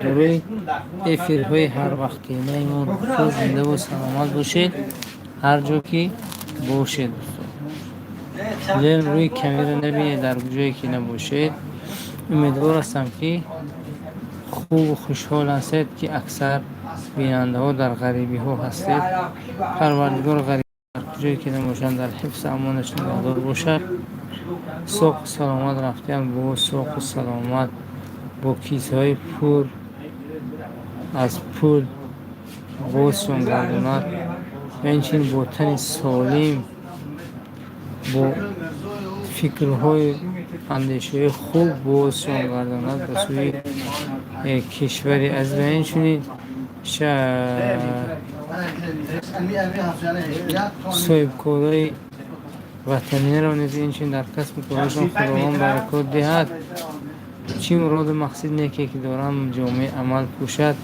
Рӯи эфирҳои ҳарвақтинаи мо дӯстон, зиндаву саломат бошед, ҳар ҷо ки бошед, дӯстон. Дилем рӯи камера набинед, дар ҷое ки набошед. Умедвор ҳастам, ки хубу хушҳол ҳастед, ки аксар бинандаҳо дар ғарибиҳо ҳастед. Парвардигор ғариб дар куҷое ки набошанд, дар ҳифзу амонаш нигаҳдор бошад. Соғу саломат рафтаям, бо соғу саломат, бо кисаҳои пур аз пул бозшон гардонад ва инчунин бо тани солим, бо фикрҳои андешаҳои хуб бозшон гардонад ба сӯи кишвари азиз ва инчунин соҳибкорои ватаниро низ инчунин дар касбу корашон Худованд баракот диҳад. Чӣ муроду мақсид неке ки доранд, ҷомаи амал пӯшад,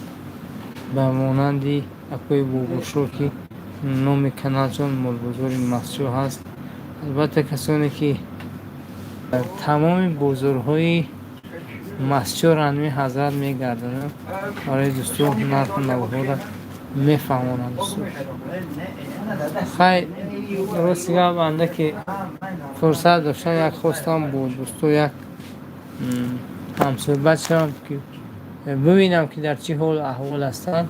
ба монанди акои Бобуршоҳ, ки номи каналшон Молбозори Мастчоҳ ҳаст. Албатта, касоне ки дар тамоми бозорҳои Мастчоҳ ранми ҳазрат мегардонанд, барои дӯстон нарху навҳоро мефаҳмонанд. Дӯстон, хай, рости гап, банда ки фурсат доштам, як хостам бо дӯсто як ҳамсӯҳбат шавам, ки бибинам, ки дар чӣ ҳолу аҳвол ҳастанд.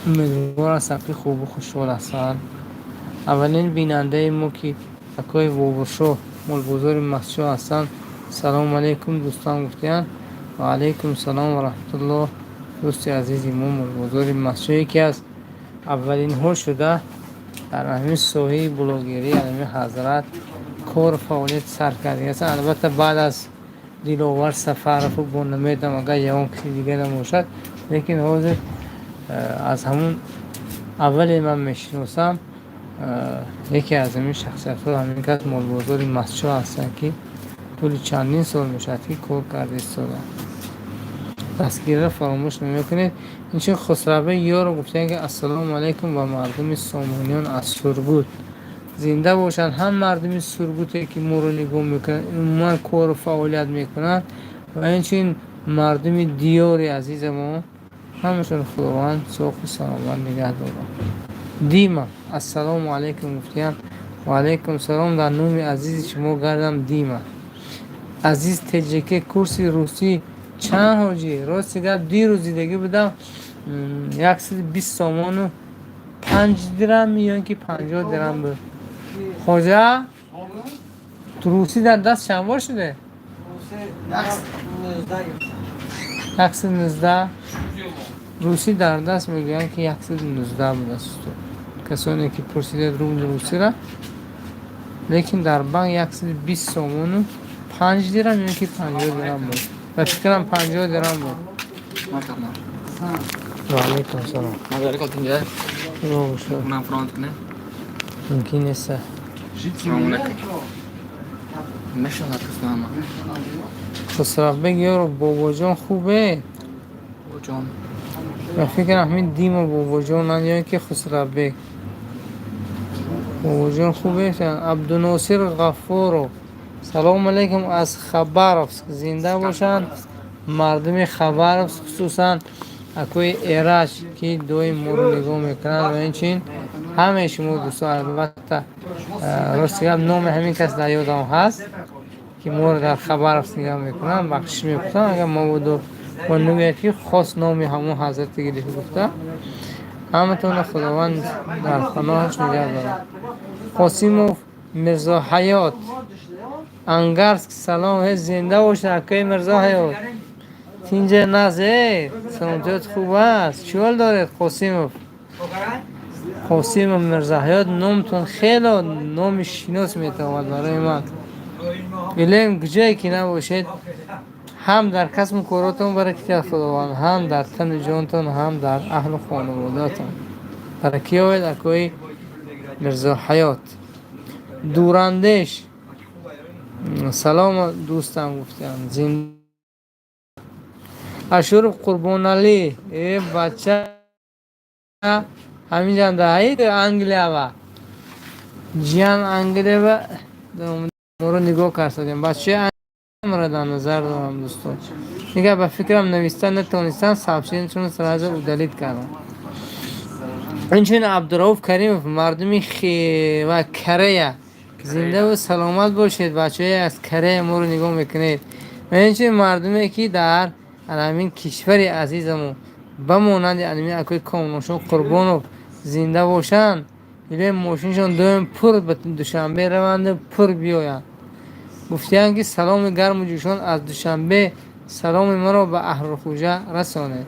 Умедвор ҳастам, ки хубу хушҳол ҳастанд. Аввалин бинандаи мо, ки акои Бобуршоҳ, Молбозори Мастчоҳ ҳастанд, «Салому алайкум, дӯстон», гуфтиянд. Ва алайкум салом ва раҳматуллоҳ. Дӯсти азизи мо, Молбозори Мастчоҳ, яке аз аввалинҳо шуда дар ҳамин соҳаи блогерӣ ҳамин ҳазрат кору фаъолият сар карда ҳастанд. Албатта, баъд аз Диловар Сафарову бо намедонам, агар ягон киси дига набошад, лекин ҳозир аз ҳамун аввале ман мешиносам, яке аз ҳамин шахсиятҳо ҳамин кас Молбозори Мастчоҳ ҳастанд, ки тӯли чандин сол мешавад, ки кор карда истодаанд. Дастгириро фаромӯш намекунед. Инчунин Хусравбек Ёро гуфтаанд, ки «Ассалому алайкум ба мардуми Сомониён аз Сургут». Зинда бошанд ҳам мардуми Сургуте, ки моро нигоҳ мекунанд, умуман кору фаъолият мекунанд, ва инчунин мардуми диёри азизамон. Ҳамашон Худованд соғу саломат нигаҳ дорад. Дима «Ассалому алайкум» гуфтиянд. Ва алайкум салом, дар номи азизи шумо гардам, Дима. Азиз Теҷаке, курси русӣ чанд, ҳоҷӣ? Рости гап, дирӯз дидагӣ будам, 120 сомону 5 дирам ё ин ки 50 дирам буд. Хоҷа, русӣ дар даст чанд бор шуде? 119. Русӣ дар даст мегӯянд, ки 119 будааст, устод, касоне ки пурсидед рубли русиро. Лекин дар банк 120 сомону 5 дирам ё ки 50 дирам буд. Ба фикрам, 50 дирам буд. Ва алайкум салом. Худо Нам фронт кне. Мумкин нест. Салому алайкум. Мешавад кусмама. Хусравбек Ёро, бобоҷон, хубе? Бобоҷон. Ба фикрам, ҳамин Дима бобоҷонанд ё ин ки Хусравбек. Бобоҷон, хубе? Абдуносир Ғаффоров: «Салому алайкум аз Хабаровск». Зинда бошанд мардуми Хабаровск, хусусан акои Эраҷ, ки доим моро нигоҳ мекунанд, ва инчунин ҳамаи шумо дӯстон. Албатта, рости гап, номи ҳамин кас дар ёдам ҳаст, ки моро дар Хабаровск нигоҳ мекунанд. Бахшиш мепурсам, агар мабодо бо нагӯяд, ки хос номи ҳамон ҳазрате гирифта гуфта. Ҳаматонро Худованд дар паноҳаш нигаҳ дорад. Қосимов Мирзоҳаёт, Ангарск, салом. Ҳе, зинда бошад, акои Мирзоҳаёт. Тинҷа наз, э саломатиёт хуб аст? Чӣ ҳол доред, Қосимов? Қосимов Мирзоҳаёт, номтон хело номи шинос метавонад барои ман. Илем, куҷое ки набошед, ҳам дар касбу коротон баракат Худованд, ҳам дар тану ҷонтон, ҳам дар аҳлу хонаводаатон баракӣ ёбед, акои Мирзоҳаёт. Дурандеш «Салом, дӯстам» гуфтанд. Ашуров Қурбоналӣ, э бача, ҳаминҷанда Англиява, ҷиян Англиява моро нигоҳ карсадем. Бачаи амра дар назар дорам, дӯстон. Дигар ба фикрам, нависта натонистан, сообщение шон сразу удалить кардам. Инчунин Абдурауф Каримов, мардуми ва Корея, зиндаву саломат бошед. Бачаҳое, аз Корея моро нигоҳ мекунед, ва инчунин мардуме, ки дар ҳамин кишвари азизамо, ба монанди анами акои Комношо Қурбонов, зинда бошанд. Илои мошиншон доим пур ба Душанбе раванду пур биёянд. Гуфтиянд, ки саломи гарму ҷӯшон аз Душанбе, саломи маро ба Аҳрорхӯҷа расонед.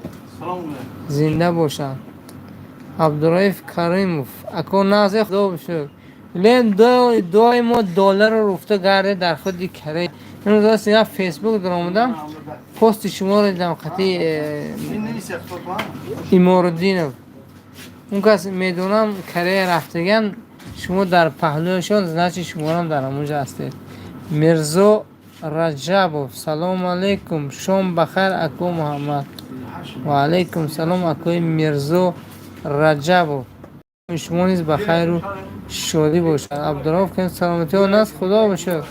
Зинда бошанд. Абдураиф Каримов: ако, нағзе, худо шукр. Лен доимо долларро руфта гарде дар худи Корея. Имрӯз я Фейсбук даромадам, пости шуморо дидам, қати Иморуддинов. Он кас, медонам, Корея рафтаган, шумо дар паҳлӯяшон, значит, шуморам дар ҳамонҷо ҳастед. Мирзо Раҷабов: салому алайкум, шом бахайр, ако Муҳаммад. Ва алайкум салом, акои Мирзо Раҷабов, шумо низ ба хайру шодӣ бошад. Абдурауф: саломатиҳо наст, худо бошад.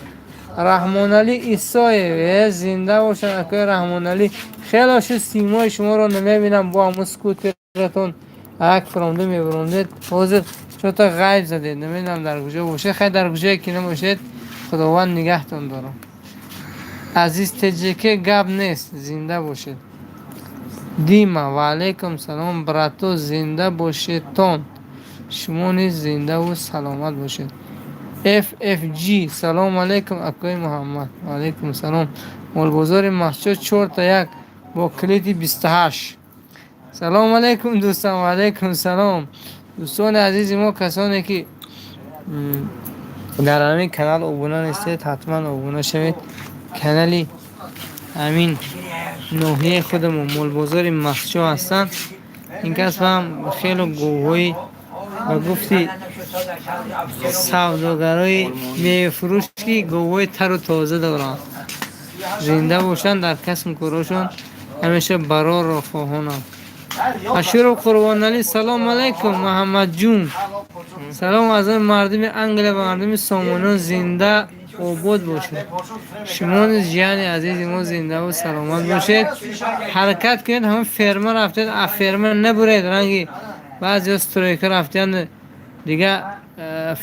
Раҳмоналӣ Исоев: зинда бошад, акои Раҳмоналӣ. Хело шуд, симои шуморо намебинам. Бо ҳамун скутератон як фуромда мебурондед, ҳозир чё-то ғайб задед, намедонам, дар куҷо бошед. Хай, дар куҷое ки набошед, Худованд нигаҳтон дорам. Азиз Теҷеке: гап нест, зинда бошед. Дима: ва алайкум салом, брато, зинда бошедтон. Шумо низ зиндаву саломат бошед. Ffg: салому алайкум, акои Муҳаммад. Ва алайкум салом. Молбозори Мастчоҳ, чорта як бо калиди 28. Салому алайкум, дӯстон. Ва алайкум салом, дӯстони азизи мо. Касоне ки дар ҳамин канал обуна нестед, ҳатман обуна шавед. Канали ҳамин ноҳияи худамон, молбозори Мастчоҳ ҳастанд. Ин кас ҳам хело говҳои, ба гуфти савдогарои мевафурӯш, ки говҳои тару тоза доранд. Зинда бошанд, дар касбу корашон ҳамеша барорро хоҳонам. Ашуров Қурбоналӣ: салому алайкум, Муҳаммадҷун, салом аз он мардуми Англия ва мардуми Сомониён, зинда обод бошед. Шумо низ, ҷияни азизи мо, зиндаву саломат бошед. Ҳаракат кунед, ҳамон ферма рафтед, аз ферма набуред. Ранги баъзеҳо стройка рафтиянд, дига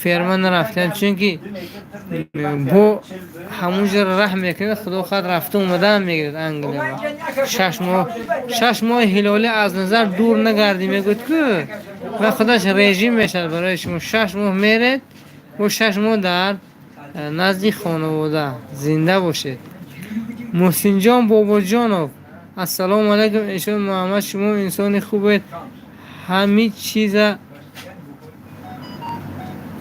ферма нарафтиянд, чунки бо ҳамунҷо раҳ мекунед, худо хоҳад, рафта омадан мегиред Англия. 6 моҳ, 6 моҳи ҳилолӣ аз назар дур нагардӣ, мегӯяд ку, ва худаш режим мешавад барои шумо. 6 моҳ меред, бо 6 моҳ дар назди хонавода. Зинда бошед. Муҳсинҷон Бобоҷонов: ассалому алайкум, эшон Муҳаммад, шумо инсони хубед, ҳамин чиза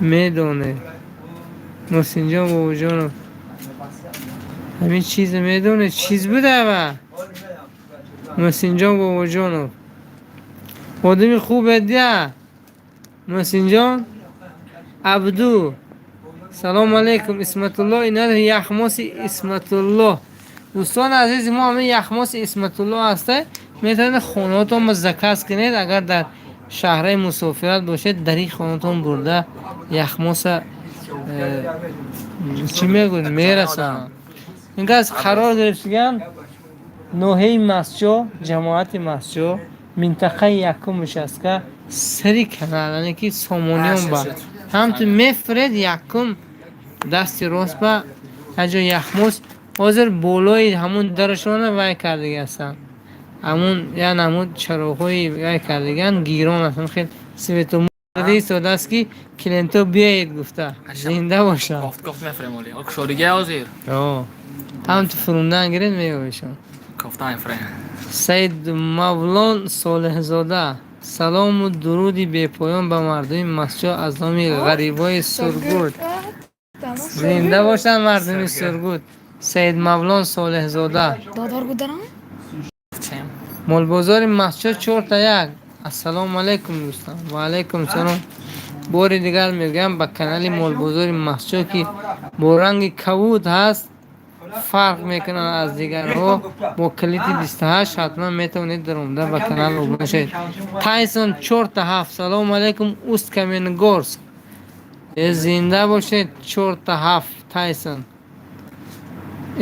медонед. Муҳсинҷон Бобоҷонов: ҳамин чиза медонед, чиз буда? Ва Муҳсинҷон Бобоҷонов одами хубед я. Муҳсинҷон Абду: салому алайкум, Исматулло. Ина яхмоси Исматулло. Дӯстони азизи мо, ҳамин яхмоси Исматулло ҳаста, метавонед хонаотонро заказ кунед. Агар дар шаҳраи мусофират бошед, дари хонатон бурда яхмоса, чӣ мегӯед, мерасонанд. Ин кас қарор гирифтаган ноҳияи Мастчоҳ, ҷамоати Мастчоҳ, минтақаи якум участка, сари канал, яъне ки Сомониён ба ҳамту мефуред, якум дасти рост ба яҷо яхмос. Ҳозир болои ҳамун дарашона вай кардага ҳастанд, ҳамун як намуд чароғҳои вай кардаган, гирон ҳастанд, хел светомур истодааст, ки клиентҳо биёед гуфта. Зинда бошанд. Кофт кофт мефурем оли. Кушодига ҳозир. Ҳамту фурундан гиред, меёбешон. Кофта мефурем. Саид Мавлон Солеҳзода: салому дуруди бепоён ба мардуми Мастчоҳ аз номи ғарибои Сургут. Зинда бошанд мардуми Сургут. Саид Мавлон Солеҳзода. Чем? Молбозори Мастчоҳ, чорта як. Ассалому алайкум, дӯстон. Ва алайкум салом. Бори дигар мегӯям, ба канали молбозори Мастчоҳ, ки бо ранги кабуд ҳаст, фарқ мекунанд аз дигарҳо, бо калиди 28, ҳатман метавонед даромада ба канал обуна шавед. Тайсон чорта ҳафт: салому алайкум, Усть Каменогорск. Зинда бошед, чорта ҳафт Тайсон.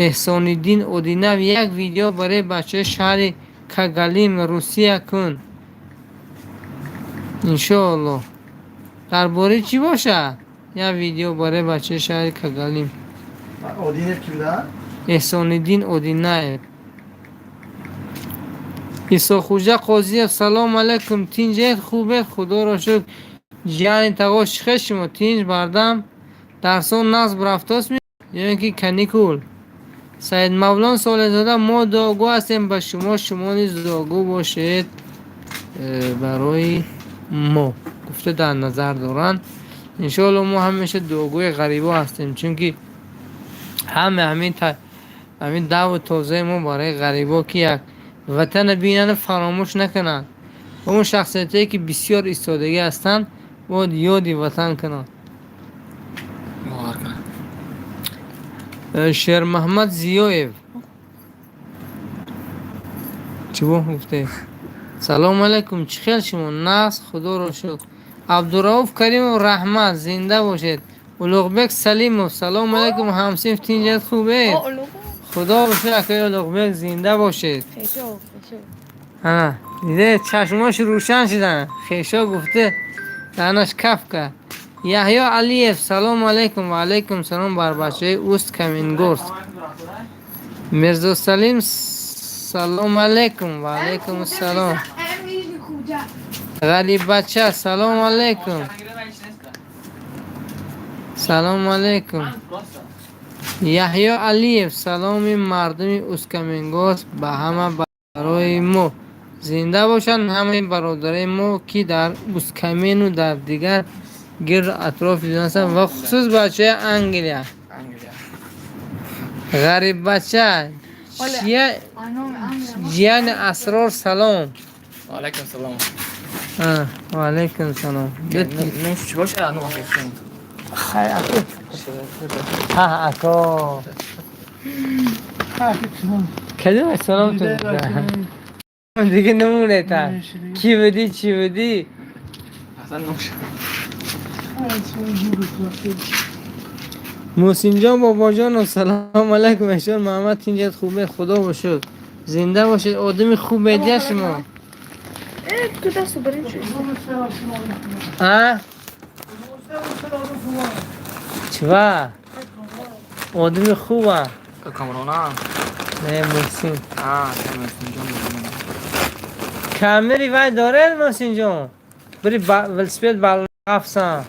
Эҳсониддин Одинав, як видео барои бачаҳои шаҳри Когалим, Русия кун. Иншоаллоҳ. Дар бораи чӣ бошад? Як видео барои бачаҳои шаҳри Когалим. Одинев ки буда? Эҳсониддин Одинаев. Исохуҷа Қозиев, салом алайкум, тинҷед, хубед? Худоро шукр. Ҷияни тағош, чӣ хел шумо? Тинҷ, бардам? Дарсон насб рафтост ё ин ки каникул? Саидмавлон Солеҳзода, мо дуогӯ ҳастем ба шумо, шумо низ дуогӯ бошед барои мо, гуфта дар назар доранд. Иншоалло, мо ҳамеша дуогӯи ғарибо ҳастем, чунки ҳаме ҳамин даву тозаи мо барои ғарибо, ки як ватана бинанд, фаромӯш накунанд. Он шахсиятое, ки бисёр истодагӣ ҳастанд, бояд ёди ватан кунанд. Бовар кунед. Шермаҳмад Зиёев чӣ гуфте? Салому алайкум, чӣ хел шумо? Нағз, худоро шукр. Абдурауф Каримов, раҳмат, зинда бошед. Улуғбек Салимов, салому алайкум, ҳамсинф, тинҷат, хубед? Худо шукр, акаи Улуғбек, зинда бошед. Ана диде, чашмош рӯшан шуданд, хешо гуфте, даҳнаш каф кард. Яҳё Алиев, салому алайкум. Ва алайкум салом бар бачаҳои Усть Каменгорск. Мирзосалим, салому алайкум. Ва алайкум ассалом. Ғариббача, салому алайкум. Салому алайкум. Яҳё Алиев, саломи мардуми Усть-Каменгорск ба ҳама барои мо. Зинда бошанд ҳамаи бародарои мо, ки дар Усть-Камену дар дигар гирду атрофи дунё ҳастанд, ва хусус бачаҳои Англия. Ғариббача, ҷияни Асрор, салом. Ва алайкум салом. Ва алайкум салом. Нуш чӣ боша? Ну. Хай, ако. Ҳа, ако. Кадом салом ту? Дига намонета. Кӣ будӣ, чӣ будӣ? Асан нуш. Муҳсинҷон Бобоҷонов, салом алайкум. Эҳсон Муҳаммад, тинҷат, хубе? Худо бошуд. Зинда бошед, одами хубедия шумо. Ту дасту барин шуд. А? Чва? Одами хуба. Камрона. Не, Муҳсин. А, Муҳсинҷон. Камери вай доред, Муҳсинҷон? Бири велосипед балафсан.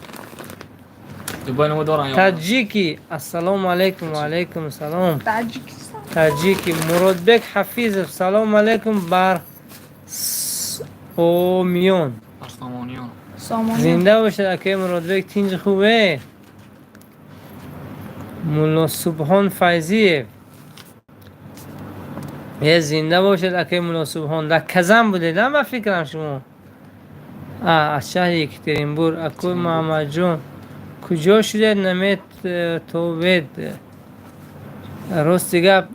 Дубай намо доран. Таҷики, ассалому алайкум. Ва алайкум салом. Таҷикистон. Таҷики. Муродбек Ҳафизов, салому алайкум бар омиён. Арсамониён. Сомониён. Зинда бошед, акаи Муродбек, тинҷи, хубе? Мулло Субҳон Файзиев, е, зинда бошед, акаи Мулло Субҳон. Дар Казан будед, ба фикрам, шумо аз шаҳри Екатеринбург. Акои Муҳаммадҷон, куҷо шудед, наметобед? Рости гап,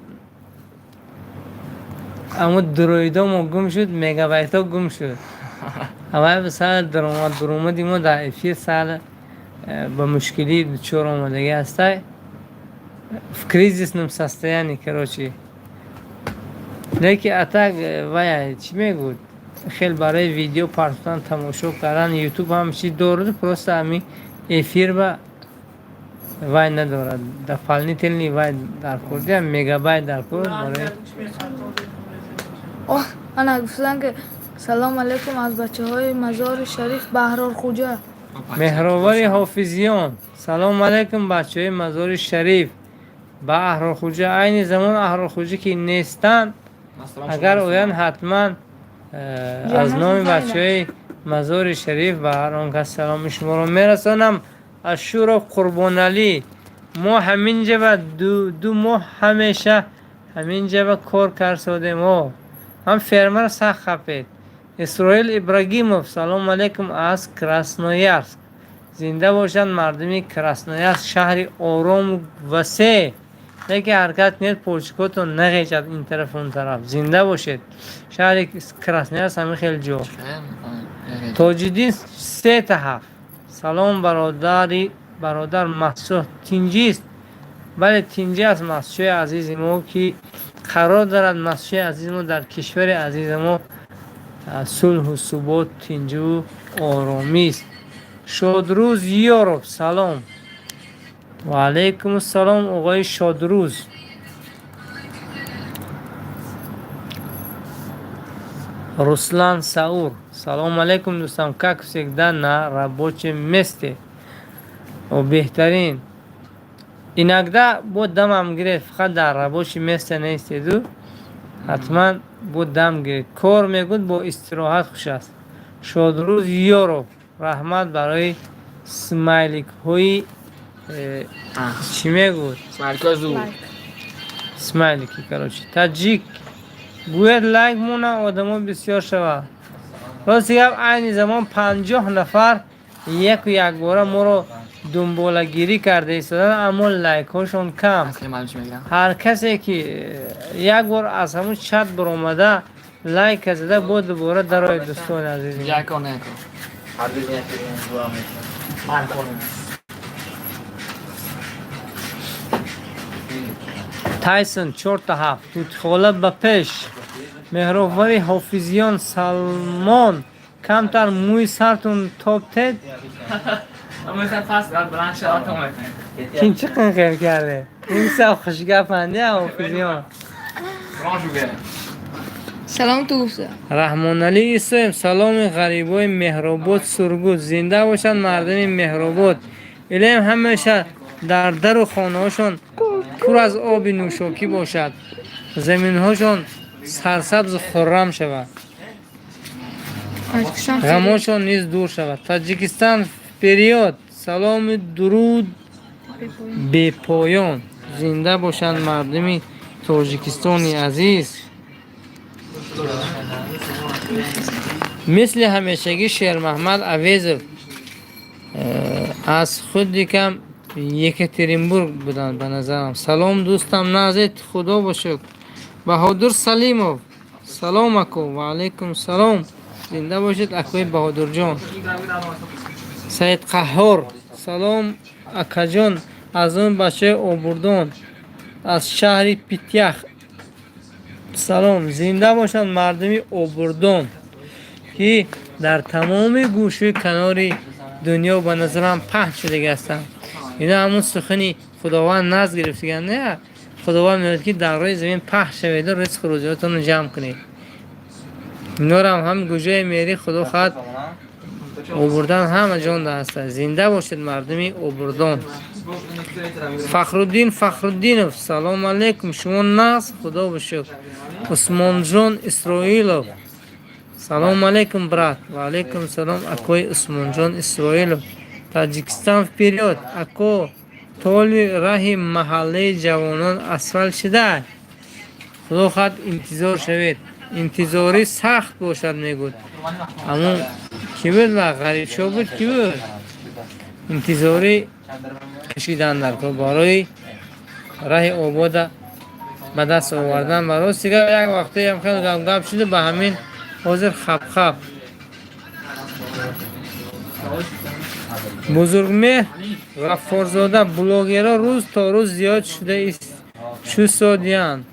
аммо дроидомо гум шуд, мегабайтҳо гум шуд. Аввал сар даромад, буромади мо дар эфир сар ба мушкилӣ дучор омадагӣ ҳастай, в кризисном состоянии, короче. Леки атак вая чӣ мегӯд, хел барои видео партофтан, тамошо кардан Ютуб ҳам чи дорад, просто ҳами эфир ба вай надорад, дополнительный вай дар кор, мегабайт дар кор барои. Оҳ, ана гуфтан, ки салом алейкум аз бачаҳои Мазори Шариф, Баҳрор Хуҷа. Меҳровари Ҳофизиён, салом алейкум, бачаҳои Мазори Шариф ба Аҳрорхуҷа. Айни замон Аҳрорхуҷа ки нестанд, агар оянд, ҳатман аз номи бачаҳои Мазори Шариф ба ҳар он кас саломи шуморо мерасонам. Ашуров Қурбоналӣ, мо ҳаминҷа ба 2 моҳ ҳамеша ҳаминҷа ба кор карсодем. О, ҳам фермер сахт хапед. Исроил Ибрагимов, салому алейкум аз Красноярск. Зинда бошанд мардуми Красноярск, шаҳри орому васеъ. Яке ҳаракат кунед, почкотон нағечад ин тараф, он тараф. Зинда бошед, шаҳри Красноярск ҳамин хел ҷо. Тоҷиддин 3 7, салом, бародари бародар Маҳсуд, тинҷист? Бале, тинҷӣ аст Мастчои азизи мо, ки қарор дорад Мастчои азизи мо дар кишвари азизи мо сулҳу субот, тинҷу оромист. Шодрӯз Ёров, салом. Ва алайкум ассалом, оғои Шодрӯз. Руслан Саур, салом алейкум, дӯстам, как всегда на рабочем месте. О, беҳтарин. Иногда бо дамам гиред, фақат дар рабочем месте нестеду, ҳатман бо дам гиред. Кор мегӯд бо истироҳат хуш аст. Шодрӯз Ёров, раҳмат барои смайликҳои чӣ мегӯд? Смайликҳои зуд. Смайлики, короче. Таҷик гӯяд лайк мона, одамо бисёр шавад. Рости гап, айни замон 50 нафар яку якбора моро дунболагирӣ карда истоданд, аммо лайкҳошон кам. Ҳар касе ки як бор аз ҳамун чат баромада, лайка зада, бо дубора дароед, дӯстони азизи. Яко неко. Ман кор. Тайсон 4-7, тутхола ба пеш. Меҳровари Ҳофизиён Салмон, камтар мӯи сартун тоб тед. Кин чӣ қинқир карде? Ин сав хушгапанд, я Ҳофизиён. Салом ту гуфта. Раҳмоналӣ Исоев, саломи ғарибои Меҳробод, Сургут. Зинда бошанд мардуми Меҳробод. Илоҳим ҳамеша дар дару хонаҳошон пур аз оби нӯшокӣ бошад, заминҳошон сарсабзу хуррам шавад, ғамошон низ дур шавад. Таҷикистан вперёд! Салому дуруд бепоён. Зинда бошанд мардуми Тоҷикистони азиз. Мисли ҳамешагӣ Шермаҳмад Авезов аз худикам Екатеринбург буданд, ба назарам. Салом, дӯстам, назед, худо бошук. Баҳодур Салимов, салом ако. Ва алайкум салом, зинда бошед, акои Баҳодурҷон. Саид Қаҳҳор, салом, акаҷон, аз он бачаи Обурдон, аз шаҳри Питях салом. Зинда бошанд мардуми Обурдон, ки дар тамоми гӯшӯи канори дунё ба назарам паҳн шудагӣ ҳастанд. Ино ҳамун сухани Худованд назд гирифтаганд, не? Худованд мегӯяд, ки дар рӯи замин паҳн шаведу ризқу рӯзиётонро ҷамъ кунед. Инорам ҳам гуҷое мери, худо хоҳад, Обурдан ҳама ҷонда ҳаста. Зинда бошед, мардуми Обурдон. Фахруддин Фахруддинов, салому алейкум, шумо нағз, худо бошук. Усмонҷон Исроилов, салому алейкум, брат. Ва алейкум салом, акои Усмонҷон Исроилов. Таҷикистан вперёд! Ако, толи раҳи маҳаллаи ҷавонон асфалт шуда? Худо хоҳад, интизор шавед. Интизорӣ сахт бошад, мегӯд. Ҳамун кӣ буд ва Ғарибшо буд, кӣ буд? Интизорӣ кашидан дар кор барои раҳи обода ба даст овардан. Ба рости гап, як вақтаям хеле гап шуда, ба ҳамин ҳозир хабхаб. Бузургмеҳр Ғаффорзода, блогерҳо рӯз то рӯз зиёд шуда шусодиянд.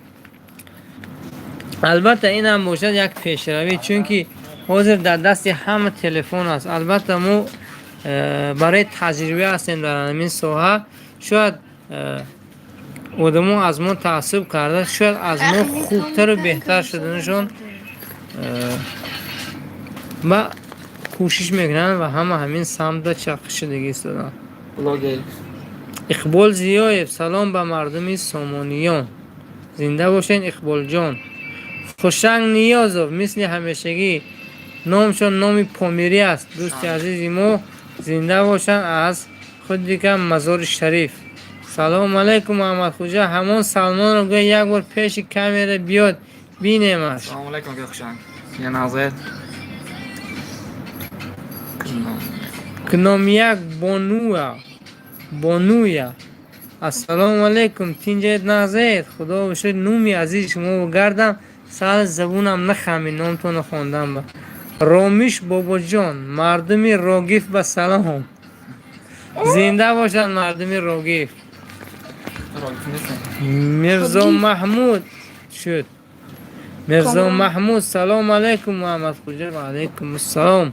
Албатта, инам бошад як пешравӣ, чунки ҳозир дар дасти ҳама телефон аст. Албатта, мо барои таҷриба ҳастем дар ҳамин соҳа. Шояд одамо аз мо таассуб карда, шояд аз мо хубтару беҳтар шуданашон ба кӯшиш мекунанд ва ҳама ҳамин самтда чаққишудагӣ истоданд. Иқбол Зиёев, салом ба мардуми Сомониён. Зинда бошед, Иқболҷон. Хушанг Ниёзов, мисли ҳамешагӣ номшон номи помирӣ аст, дӯсти азизи мо, зинда бошанд, аз худдика Мазори Шариф. Салому алайкум, Муҳаммадхуҷа, ҳамон Салмонро гӯя як бор пеши камера биёд, бинемаш. Салому алайкум, ака Хушанг. Я назар. Кномияк Бонуя, Бонуя, ассалому алайкум, тинҷед, нағзед, худо бошед. Нуми азизи шумо гардам, сал забунам нахамид номтонро хондам. Ба Ромиш бобоҷон, мардуми Рогиф ба салом. Зинда бошанд мардуми Рогиф. Мирзо Маҳмуд шуд. Мирзо Маҳмуд, салом алайкум, Муҳаммад Хуҷа. Ва алайкум ассалом.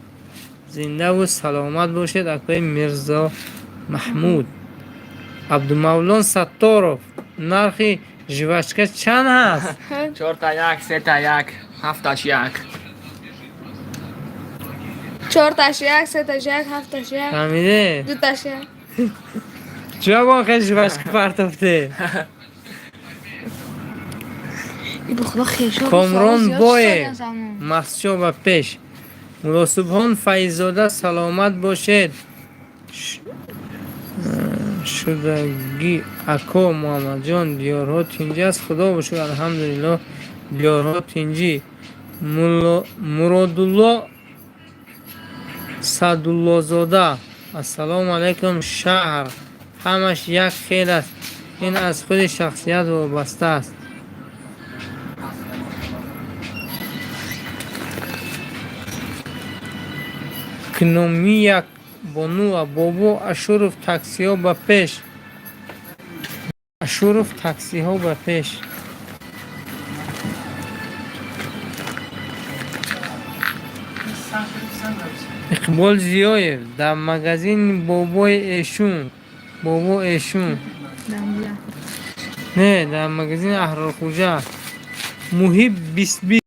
Зиндаву саломат бошед, акои Мирзо Маҳмуд. Абдумавлон Сатторов, нархи жвачка чанд ҳаст? Чорта як, сета як, ҳафташ як. Чорташ як, сеташ як, ҳафташ як. Фаҳмиде? Дуташ як. Чиба бо хел жвачка партофте? Комрон Боев, Мастчо ба пеш. Муллосубҳон Файззода, саломат бошед. Шудагӣ ако Муҳаммадҷон, диёрҳо тинҷӣ аст? Худо бошур, алҳамдулиллоҳ, диёрҳо тинҷӣ. Муродулло Саъдуллозода, ассалому алайкум. Шаҳр ҳамаш як хел аст, ин аз худи шахсият вобаста аст. Кномияк Бонуа, бобо Ашуров, таксиҳо ба пеш. Ашуров, таксиҳо ба пеш. Иқбол Зиёев, дар магазини бобои эшун, бобо эшун. Не, дар магазини Аҳрорхӯҷа. Муҳиб Бисби,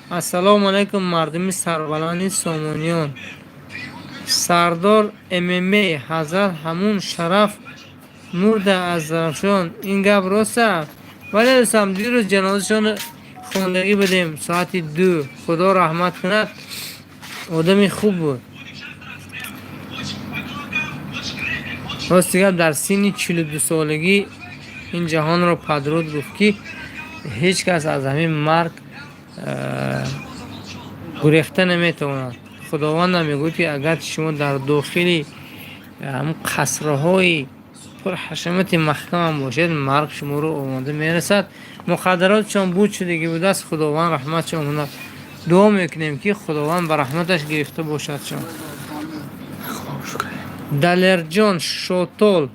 ассалому алайкум, мардуми сарбаланди Сомониён. Сардор ММА, ҳазрат ҳамун Шараф мурда аз Зарафшон, ин гап рост аст? Вале дӯстам, дирӯз ҷанозашон хондагӣ будем соати 2. Худо раҳмат кунад, одами хуб буд. Рости гап, дар синни 42 солагӣ ин ҷаҳонро падруд гуфт, ки ҳеҷ кас аз ҳамин марг гурехта наметавонад. Худовандам мегӯяд, ки агар шумо дар дохили ҳамун қасрҳои пурҳашамати маҳкамам бошед, марг шуморо омода мерасад. Муқаддаротшон буд шудагӣ будааст, Худованд раҳматшон кунад. Дуо мекунем, ки Худованд ба раҳматаш гирифта бошадшон. Далерҷон Шотол,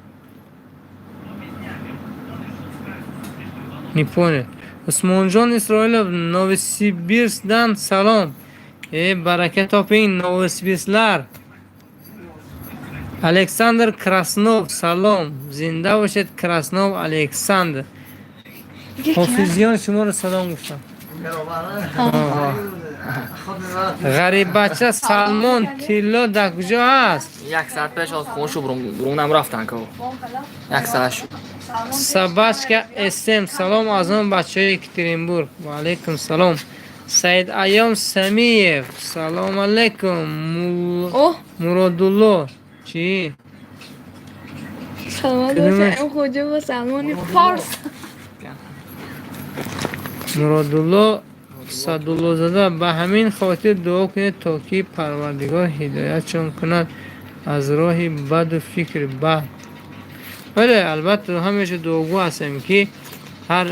не понял. Усмонҷон Исроилов, Новосибирскдан салом. Э, барака топинг, новосибирсклар. Александр Краснов, салом. Зинда бошед, Краснов Александр. Ҳофизиён шуморо салом гуфтам. Ғариббача Салмон, тилло дар куҷо ҳаст? Як саат пеш аз хонашу бурунам рафтан ко. Як саат шуд. Собачка СМ, салом аз он бачаҳои Екатеринбург. Ва алайкум салом. Саид Айём Самиев, салом алайкум. Муродулло, чӣ? Саломат бошед, Хоҷа ва Салмони Форс. Муродулло Садуллозода, ба ҳамин хотир дуо кунед, то ки Парвардигор ҳидоятшон кунад аз роҳи баду фикри бад. Бале, албатта, ҳамеша дуогӯ ҳастем, ки ҳар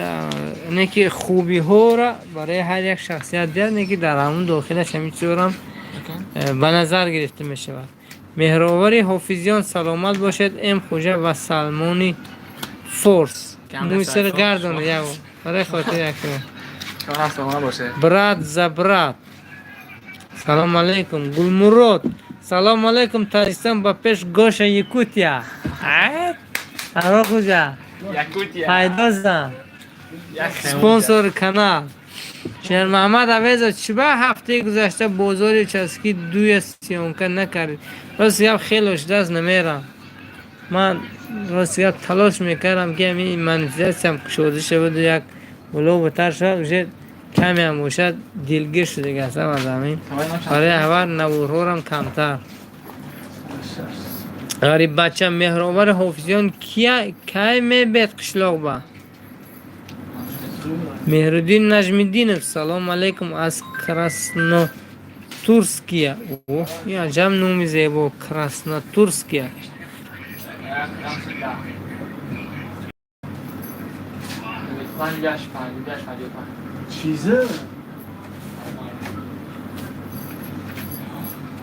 не ки хубиҳоро барои ҳар як шахсият диҳад, не ки дар ҳамун дохилаш ҳамин чизорам ба назар гирифта мешавад. Меҳровари Ҳофизиён, саломат бошед, М Хуҷа ва Салмони Форс. Мӯйсаро гардона як барои хотири як. Брат за брат, салом алейкум. Гулмурод, салом алейкум. Таҷикистон ба пеш, Гоша Якутия. Аро Хуҷа пайдозан, спонсори канал. Шермаҳмад Авезов, чиба ҳафтаи гузашта бозори участки дуя съёмка накардед? Рости гап, хеле шудааст, намерам. Ман рости гап талош мекардам, ки ҳамин монетизатсиям кушода шаваду як болобутар шавад. Уже камеам бошад, дилгир шудагӣ ҳастам аз ҳамин. Барои ҳавар наворҳорам камтар. Ғариббача Меҳровари Ҳофизиён, кай мебед қишлоқба? Меҳруддин Наҷмиддинов, салом алейкум аз Краснотурския. Оҳ, ин аҷаб номи зебо, Краснотурския. Чизе?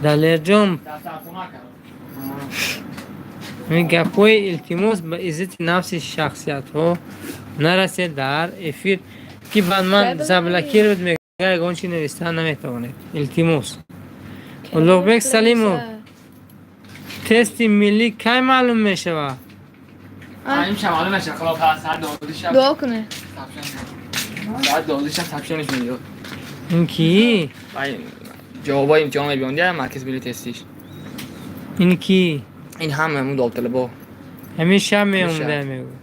Далерҷон. Ҳамин гапҳои, илтимос, ба иззати нафси шахсиятҳо нарасед дар эфир, ки баъд ман заблокировать мега, ягон чи нависта наметавонед. Илтимос. Улуғбек Салимов, тести миллӣ кай маълум мешавад? Ин шаб маълум мешавад, худо саат 12 шаб. Дуо кунед. Саат 12 шаб сообщение меёд. Ин кӣ? Ҷавобҳои имтиҳон мебиён, дия, марказ милли тестиш. Ин кӣ? Ин ҳама ҳамун довталабо. Ҳамин шаб меомада мегӯ.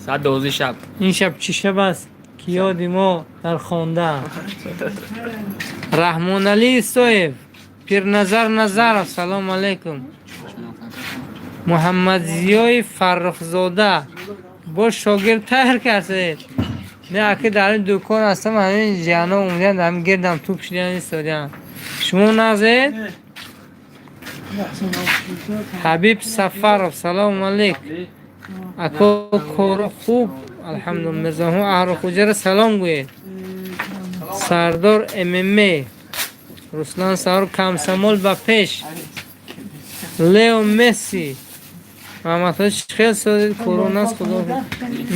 Саат 12 шаб. Ин шаб чӣ шаб аст, ки ёди мо дар хонда? Раҳмоналӣ Исоев, Пирназар Назаров, салому алайкум. Муҳаммадзиёи Фаррухзода, боз шогирд тайёр кардед? Не, аки, дар ин дукон ҳастам, ҳамин ҷиҳано омадиян, дар ҳамин гирдам туп шудиян, истодиян. Шумо нағзед? Ҳабиб Сафаров, салому алейк, ако, коро хуб, алҳамдулилла. Мирзоҳо Аҳрохуҷаро салом гӯед. Сардор ММА, Руслан Савр, комсомол ба пеш, Лео Месси, Муҳаммадҳоҷ, хел созед, коронас, худо.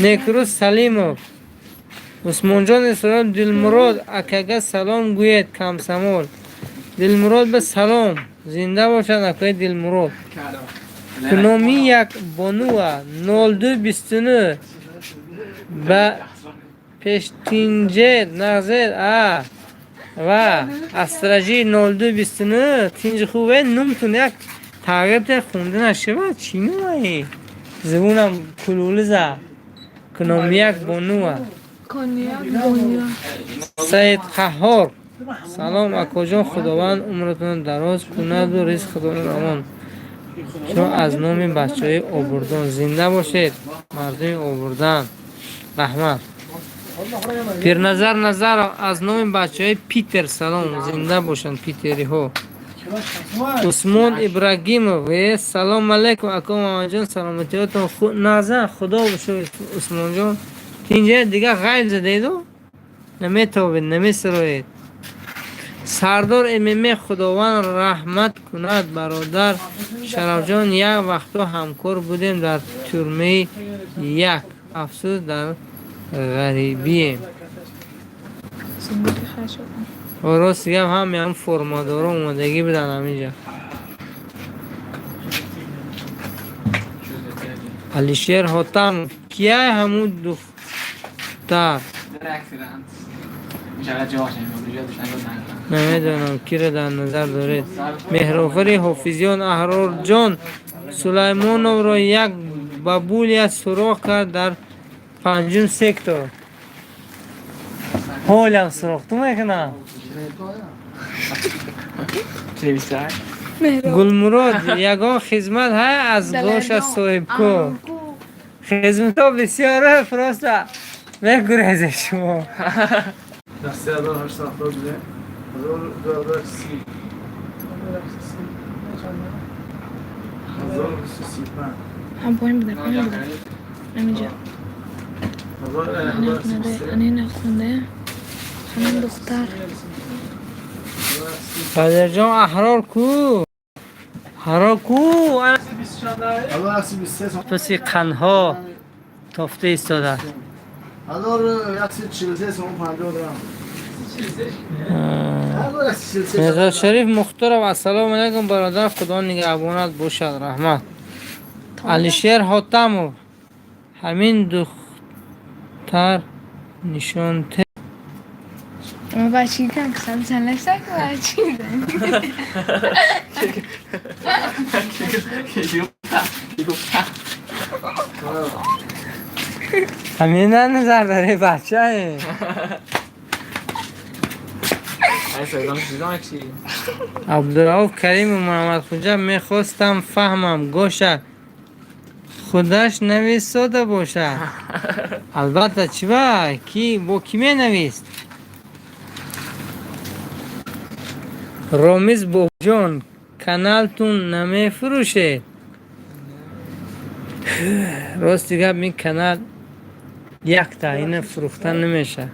Некрӯз Салимов, Усмонҷон Исроил, Дилмурод акага салом гӯед, комсомол. Дилмурод ба салом, зинда бошад акои Дилмурод. Куноми як бонуа 0229 ба пештинҷед, нағзед а ва астражи 0229, тинҷи хубе, нумтун як тағйир те, хунда нашава, чӣ нумаи зибунам кулулиза. Куномияк бонуа. Коньяк боня. Саид Қаҳҳор, салом, акоҷон, худованд умратонро дароз кунаду ризқатонро равон. Шумо аз номи бачаҳои Обурдон, зинда бошед, мардуми Обурдан, раҳмат. Пирназар Назаров, аз номи бачаҳои Питер салом, зинда бошанд питериҳо. Усмон Ибрагимов, салом алейкум, ако Муҳаммадҷон, саломатиётон назар, худо бошур. Усмонҷон, инҷа дига ғайб задеду, наметобед, намесароед. Сардор ММ, худованд раҳмат кунад бародар Шарафҷон, як вақтҳо ҳамкор будем дар тюрьмаи як, афсӯс, дар ғарибием. Рости гап, ҳам ям формадоро омадагӣ будан ҳаминҷа. Алишер Ҳотамов, кияй ҳамун духтар? Намедонам, киро дар назар доред. Меҳрофари Ҳофизиён, Аҳрорҷон Сулаймоновро як бабулия суроғ кард дар панҷум сектор, ҳолям суроғту мекунам. Гулмурод, ягон хизмат ҳай аз гоша соҳибкор? Хизматҳо бисёра, просто мегурезед шумо. 3872, 2030, 1035. Ҳам поин буда, поин буда. Ҳаминҷа. Анина хунда. Ҳамин духтар. Падарҷон, Аҳрор ку? Аҳрор ку? Паси қандҳо тофта истодааст. 1143 сомон 50 грамм. Мирзошариф Мухторов, ассалому алайкум, бародар, худо нигаҳбонат бошад, раҳмат. Алишер Ҳотамов, ҳамин духтар нишонте. Бачиган кисам санлашак бачиган. Ҳамин на назар дари бачае. Абдурауф Каримов, Муҳаммадхуҷа, мехостам фаҳмам, гоша худаш навистода бошад? Албатта, чӣ ба ки бо кӣ менавист? Ромиз Бобоҷон, каналтун намефурӯшед? Рости гап, ин канал якта, ина фурӯхта намешавад.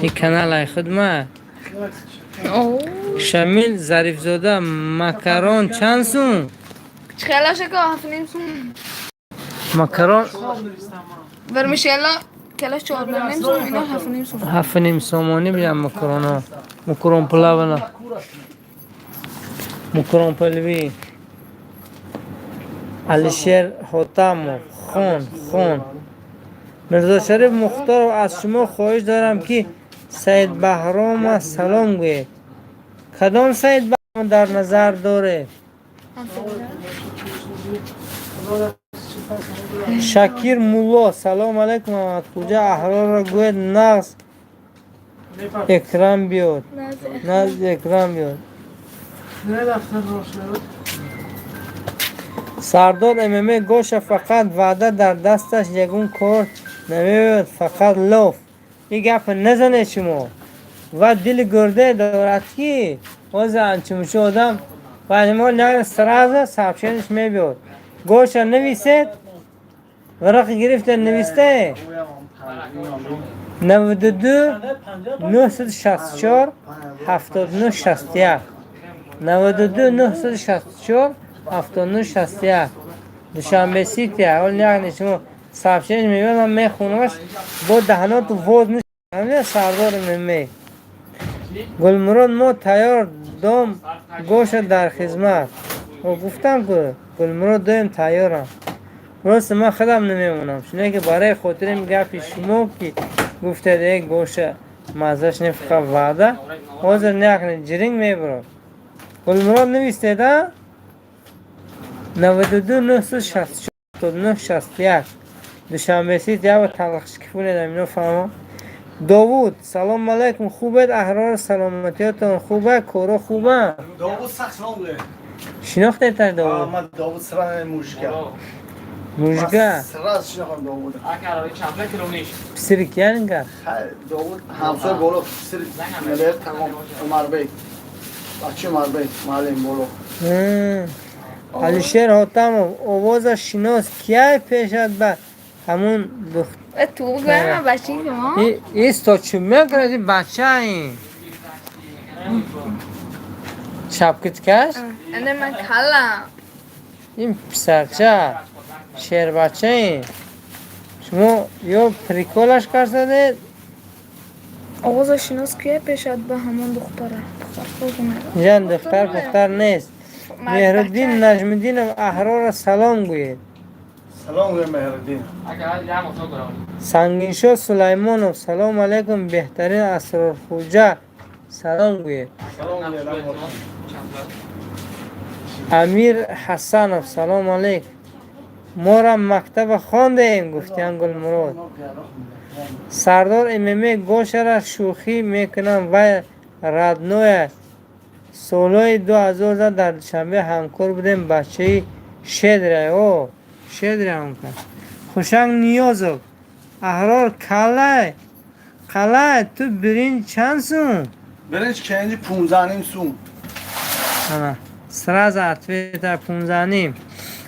Ин канал ай худ ма. Шамил Зарифзода, макарон чанд сум? Чхелаша ка 7.5 сум. Макарон. Вермишела келаш 14.5 сум, ино 7.5 сум. 7.5 сомонӣ бидам макароно. Макарон плавана. Макарон палви. Алишер Хотамов. Хон, хон. Мирзо Шариф Мухторов, аз шумо хоҳиш дорам, ки Саид Баҳрома салом гӯед. Кадом Саид Баҳром дар назар доред? Шакир Мулло, салом алайкум, Мамадхуҷа, Аҳрорро гӯед нағз экран биёд. Назди экран биёд. Сардор ММ, Гоша фақат ваъда дар дасташ, ягон кор намеояд, фақат лоф. Ин гапа назанед шумо. Ва дили гурде дорад, ки ҳозир анчумучу одам ва мо сразу сообщение ш мебиёд. Гоша нависед, варақи гирифта навистае. 92 964 79 61, 92 964 79 61, Душанбе Сити. Ҳол яъне шумо сообщение мебиёд, ман мехонамаш бо даҳаноту воз. Сардор ММ, Гулмурод, мо тайёр дом, Гоша дар хизмат. Гуфтам ку, Гулмурод, доим тайёрам. Рост, ман худам намемонам, чуне ки барои хотири гапи шумо, ки гуфтед, э, Гоша маззаш не, фақат ваъда. Ҳозир някне ҷиринг мебурад. Гулмурод, навистед, а, 92 964 61, Душанбе Сити. Ява талахшкифунедам, ино фаҳмо. Довуд, салом алайкум, хубед, Аҳрор? Саломатиётон хуба, коро хуба? Довуд сахт салом гӯед. Шинохтед Довуд? Ман Довуд сра мужика. Мужика. Сразу шинохтам Довуда. Писари киянинга? Довуд ҳамсоя боло, писари мелер тамом, Умарбек. Бачи Умарбек, маълим боло. Алишер Ҳотамов, овоза шинос, кияй пешад ба ҳамун Ту гӯям, бачаи шумо. Исто, чӣ мекунад ин бача, ин чапкиткаш? Ане, ман калам. Ин писарча шербача, ин шумо ё прикол аш кардадед? Овоза шинос, кия пешад ба ҳамон духтара? Инҷа духтар пухтар нест. Меҳруддин Наҷмиддинов, Аҳрора салом гӯед. Салом гӯед, Меҳруддин. Сангиншо Сулаймонов, салом алайкум, беҳтарин Асрорхуҷа, салом гӯед. Салом гӯед. Амир Ҳасанов, салом алейк, мора мактаба хондаем, гуфтиян. Гулмурод. Сардор ММ, Гошара шӯхӣ мекунам, вай родной я. Солҳои 2000 дар Душанбе ҳамкор будем, бачаи щедрый, о щедрый ҳамкор. Хушанг Ниёзов, Аҳрор, калай қалай, ту биринҷ чанд сум? Биринҷ кенҷи 15.5 сум. Ана, сразу ответа, 15.5.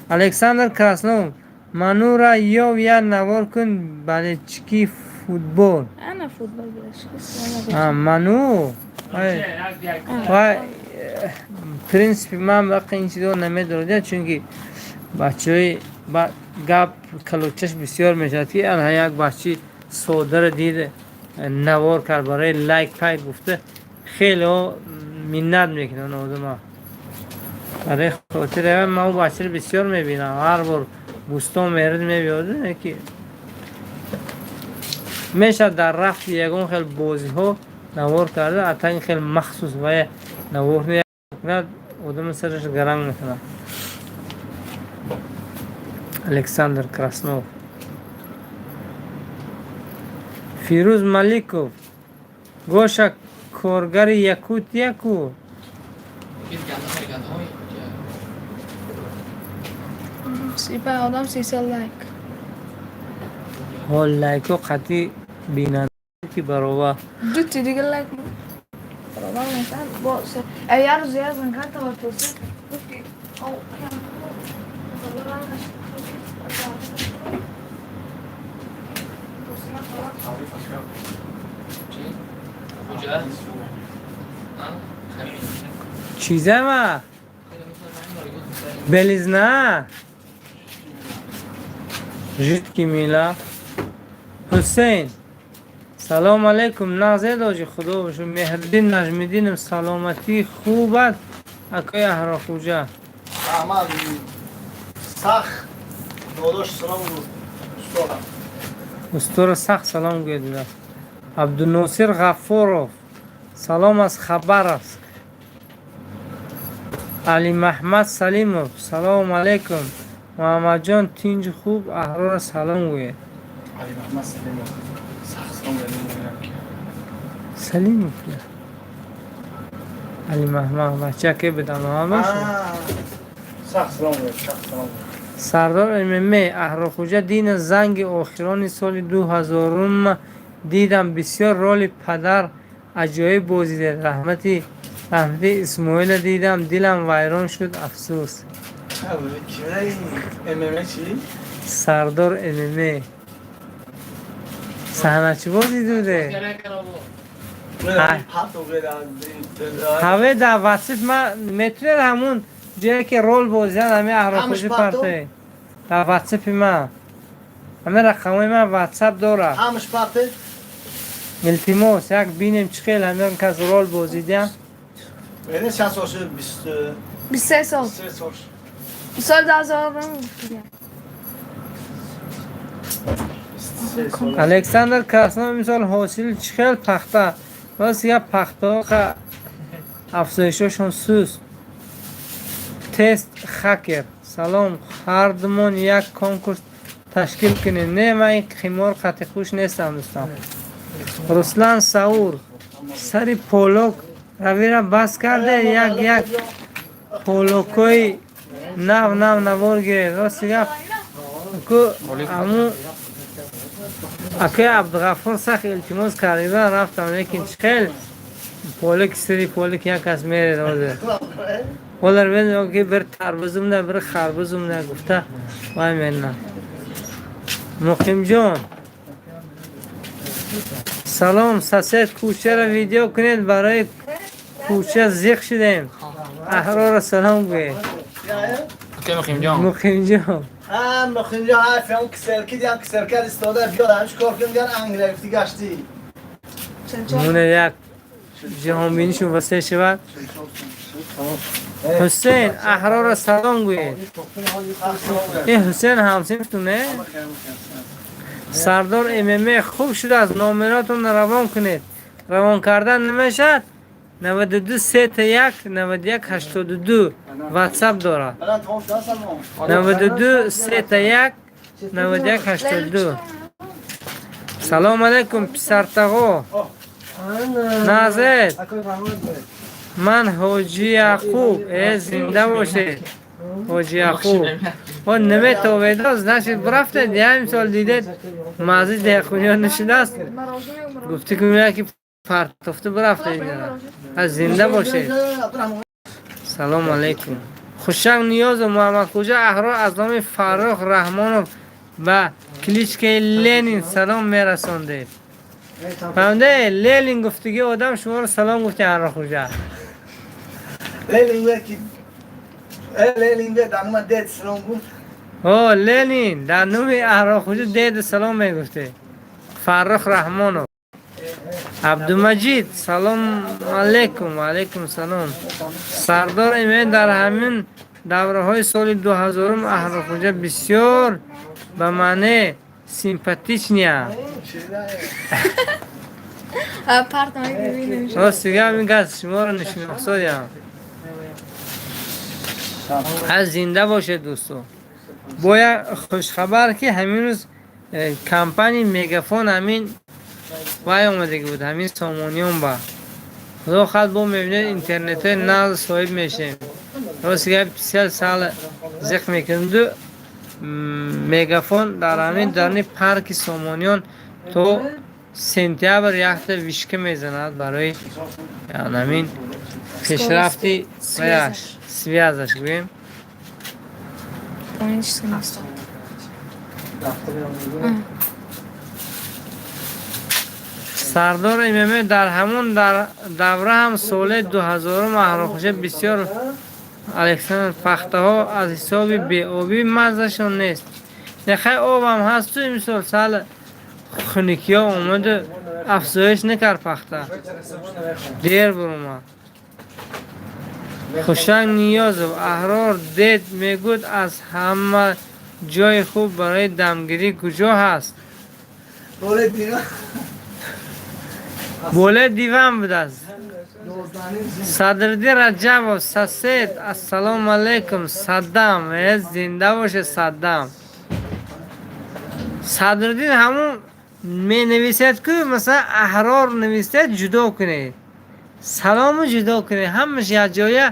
Александр Краснов, манура ёв я навор кун, болельщики футбол. Ана футбол. Ману ва принсипи ман вақте ин чизо намедорад, чунки бачаҳои гап калочаш бисёр мешавад, ки ана як бачаи соддаро дид, навор кард барои лайк пай гуфта, хелео миннат мекунанд одама. Барои хотири ман ӯ бачаро бисёр мебинам, ҳар бор бӯстон мерад, мебиёд, ки мешавад дар рафти ягон хел бозиҳо навор карда, атаин хел махсус ва навор мекунад, одами сараш гаранг мекунад. Александр Краснов, Фирӯз Маликов, Гоша коргари Якутия ку? Одам 300 лайк. Ҳол лайко қатъи бинанда ки баробар. Дути дига лайк баробар мешавад. Бо як рӯз як зан карта ва пурсид, гуфт ки Чизама. Белизна, жидкий мыло. Ҳусейн, салом алейкум, нағзе дожи, худо бошо. Меҳриддин Наҷмиддинов, саломатӣ хуб аст, акои Аҳрорхӯҷа? Раҳмат, сах додош, салом устодам. Устора сахт салом гӯед. Абдуносир Ғаффоров, салом аз Хабаровск. Алимаҳмад Салимов, салому алейкум, Муҳаммадҷон, тинҷу хуб, Аҳрора салом гӯед. Алимаҳмад Салимов, сахт салом гӯед. Ки Салимов Алимаҳмад бачаке бидам боша. Сахт салом гӯед, сахт салом. Сардор ММ, Аҳрорхӯҷа, дина занги охирони соли 2000-ум дидам, бисёр роли падар аҷоиб бозидед. Раҳмати Исмоила дидам, дилам вайрон шуд, афсӯс. ММ чи? Сардор ММ саҳна чӣ бозидуде? Ҳаве дар ватсап ма метавонед, ҳамун ҷое ки рол бозидан ҳами Аҳрорхӯҷа парте дар ватсапи ма, ҳамин рақамҳои ман ватсап дорад. Ҳамаш парте. Илтимос, як бинем, чӣ хел ҳамин кас рол бозидиям. Чанд сол шуд? Бист 23 сол. 3 сол. Соли 2000. 23 сол. Александр Краснов, имсол ҳосил чӣ хел пахта? Рост гап, пахтаҳо афзоишошон суст. Тест хакер, салом, ҳардумон як конкурс ташкил кунем. Не, ман ин қимор қатъи хуш нестам, дӯстам. Руслан Саур, сари полок равира бас карде, як як полокҳои нав нав навор гиред. Рости гап, ку аму акои Абдуғаффор сахт илтимос кардида, рафтам, лекин чӣ хел полик, сири полик як кас меред ҳозир. Олар мен ки бир тарбузумда, бир харбузумда гуфта вай менна. Муқимҷон, салом, сосед кӯчаро видео кунед, барои кӯча зиқ шудем. Аҳрора салом гӯед. Окей, Муқимҷон. Муқимҷон. Муқимҷон, ҳайф, киселки диям, киселка истода биёд, ҳамиш кор кун, дигар Англия гуфти гаштӣ. Муне як ҷаҳонбинишон васеъ шавад. Ҳусейн, Аҳрора салом гӯед. Ин Ҳусейн ҳамсинфтун не? Сардор ММ, хуб шудааст, номеротонро равон кунед. Равон кардан намешавад. 92 сета 1 91 82 ватсап дорад. 92 сета 1 91 82. Салом алейкум, писартағо, назед, ман Ҳоҷи Яқуб. Э, зинда бошед, Ҳоҷи Яқуб. О, наметоведо, значит, бирафтед. Як мисол дидед, маззи деҳқониён нашудааст, гуфти ки яки партофта бирафтед. Аз зинда бошед, салому алейкум. Хушанг Ниёзов, Муҳаммадхӯҷа, Аҳрор аз номи Фаррух Раҳмонов ба кличкаи Ленин салом мерасондед. Фаҳмиде, Ленин гуфтуги одам шуморо салом гуфти, Аҳрорхӯҷа. Ленин ки Ленин дар нума дед салом гуфт. О, Ленин дар номи Аҳрорхӯҷа деду салом мегуфте. Фаррух Раҳмонов. Абдумаҷид, салом алейкум. Алейкум салом. Сардор име, дар ҳамин давраҳои соли 2000-ум Аҳрорхӯҷа бисёр ба маъне симпатичный. Парт. Рости гап, ин газ шуморо нишинохсодям. Аз зинда бошед, дӯсто. Бояд хушхабар, ки ҳамин рӯз компанияи Мегафон ҳамин вай омадагӣ буд, ҳамин Сомониён ба. Худо хоҳад, бо мебинед, интернетҳои нав соҳиб мешавем. Рости гап, сел сал зиқ мекунем. Ду Мегафон дар ҳамин дарни парки Сомониён то сентябр якта вышка мезанад барои ҳамин пешрафти ваяш, связь аш гӯем. Понял, что нас. Сардор ММ, дар ҳамон давра ҳам соли 2000-ум Аҳрорхӯҷа бисёр Александр, пахтаҳо аз ҳисоби беобӣ маззашон нест. Нехай, обам ҳасту, имсол сал хунукиҳо омаду афзоиш накард, пахта дер буромад. Хушанг Ниёзов, Аҳрор, дед мегӯд, аз ҳама ҷои хуб барои дамгирӣ куҷо ҳаст? Болои диван. Болои диван будааст. 12.5 зин. Садриддин Раҷабов, сосед, ассалому алайкум. Саддам, зинда боше, Саддам. Садриддин, ҳамун менависед ку, масалан, Аҳрор нависед, ҷудо кунед, салому ҷудо кунед, ҳамаш якҷоя.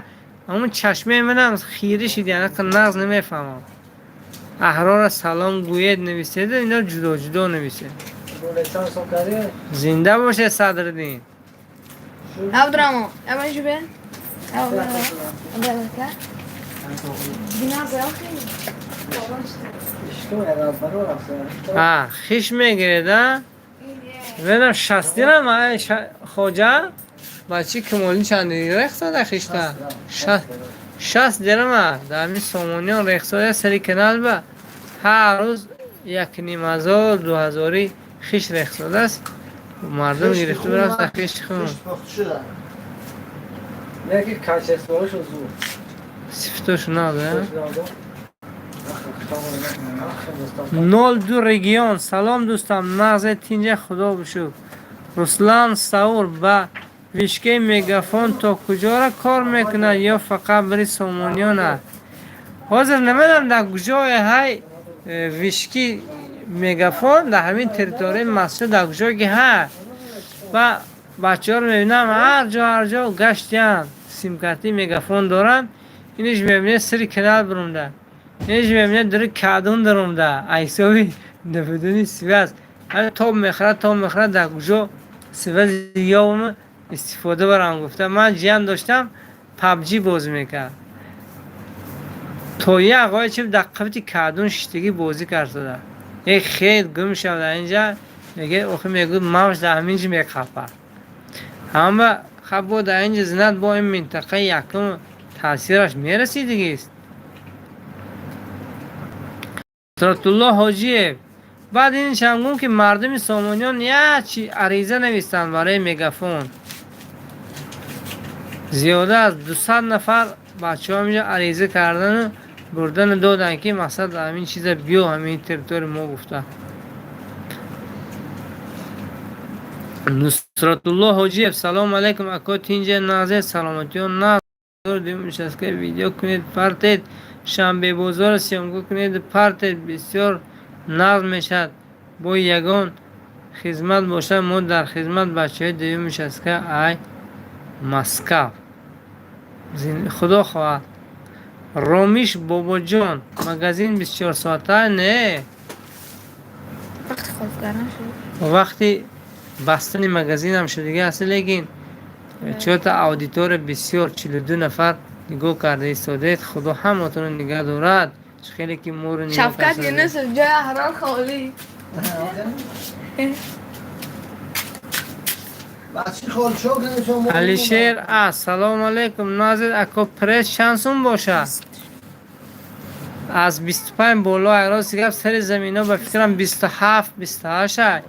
Ҳамун чашмаи манам хира шид, яъне нағз намефаҳмам. Аҳрора салом гӯед нависеду ино ҷудо ҷудо нависед. Зинда боше, Садриддин. Абдураҳмон, аввал ҷубе. Абдураҳмон. Биназа охи. А хиш мегиред, а венам 60 дирам. Хоҷа, бачи Кимолӣ чанд рехсода хишта? 60 дирама дар ҳамин Сомониён рехсода, сари канал ба ҳар рӯз 1500, 2000-ӣ хиш рехсодааст. Мардум гирифта рафта хишти хун. Хишт пухт шуда. Яки качествоашо зуд. Сифатошу надо. 02 регион, салом, дӯстам, нағзе, тинҷа, худо бишукр. Руслан Саур, ба вышкаи Мегафон то куҷора кор мекунад ё фақат бари Сомониён аст? Ҳозир намедонам дар куҷое ҳай вышки Мегафон, дар ҳамин территорияи масҷид дар куҷое ки ҳа, ва бачаҳоро мебинам, ҳар ҷо, ҳар ҷо гаштиянд, симкартии Мегафон доранд. Иниш мебинед, сири канал бурумда, иниш мебинед, дури кадун дарумда, айсоби набудани связь тоб мехӯрад, тоб мехӯрад. Дар куҷо связи ёвм, истифода барам гуфта. Ман ҷиян доштам, PUBG бозӣ мекард, то як ой чи дар қабти кадун шиштагӣ бозӣ кард. Як хел гум шав дар инҷа, меге, охи, мегӯ, мавш дар ҳамин ҷи меқапа. Ҳама хаб бо дар инҷа зинат, бо ин минтақаи якум таъсираш мерасидигист. Нусратулло Ҳоҷиев, баъд иншам гум ки мардуми Сомониён як чи ариза навистанд барои Мегафон. Зиёда аз 200 нафар бачаҳо ҳаминҷо ариза кардану бурдану доданд, ки мақсад ҳамин чиза биё ҳамин территория мо гуфта. Нусратулло Ҳоҷиев, салому алайкум, ако, тинҷа, нағзе, саломатиё нағз. Нишастка видео кунед, партед, шанбебозорро съёмка кунед, партед, бисёр нағз мешавад. Бо ягон хизмат бошад, мо дар хизмат, бачаҳои дуюм нишастка ай Москав. Худо хоҳад. Ромиш Бобоҷон, магазин 24 соата не? Вақти қулф кардан шуд. Вақти бастани магазинам шудига аст, лекин чорта аудитория бисёр, 42 нафар нигоҳ карда истодаед. Худо ҳаматонро нигаҳ дорад, чӣ хеле ки моро нигоҳ Шавкат карда. Юнусов, ҷои Аҳрор холӣ. Бачи хол чо кунем шумо? Алишер а, салому алайкум, Назир ако, пресс чанд сум бошад? Аз 25 боло. Рости гап, сари замино ба фикрам 27, 28 ай,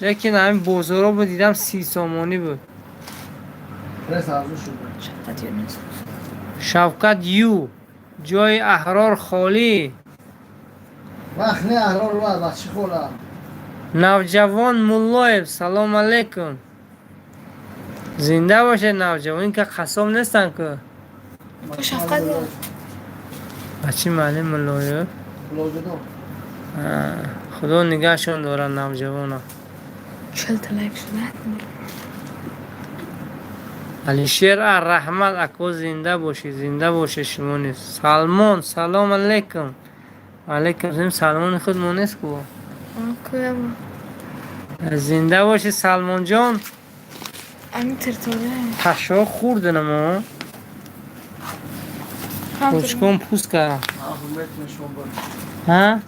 лекин ҳамин бозоро буд, дидам, 30 сомонӣ буд. Пресс арзон шуд. Шавкат Юнусов. Шавкат Ю, ҷои Аҳрор холӣ. Вақт не, Аҳрор ва бачи хола. Навҷавон Муллоев, салому алайкум, зинда бошед, Навҷавон. Ин ка қассоб нестанд ку? Шавкат. Бачи маълим Муллоев. Лозидо. Худо нигаҳшон дорад навҷавона. 40 та лайк шуда. Алишер а, раҳмат, ако, зинда бошед, зинда бошед шумо низ. Салмон, салом алайкум. Алайкум салом. Салмони худ мо нест ку? Куям. Зинда бошед, Салмонҷон. Ами территория. Пашо хӯрданамо, ручком пӯст кардам. Ҳурмат шумо бо. Ҳа,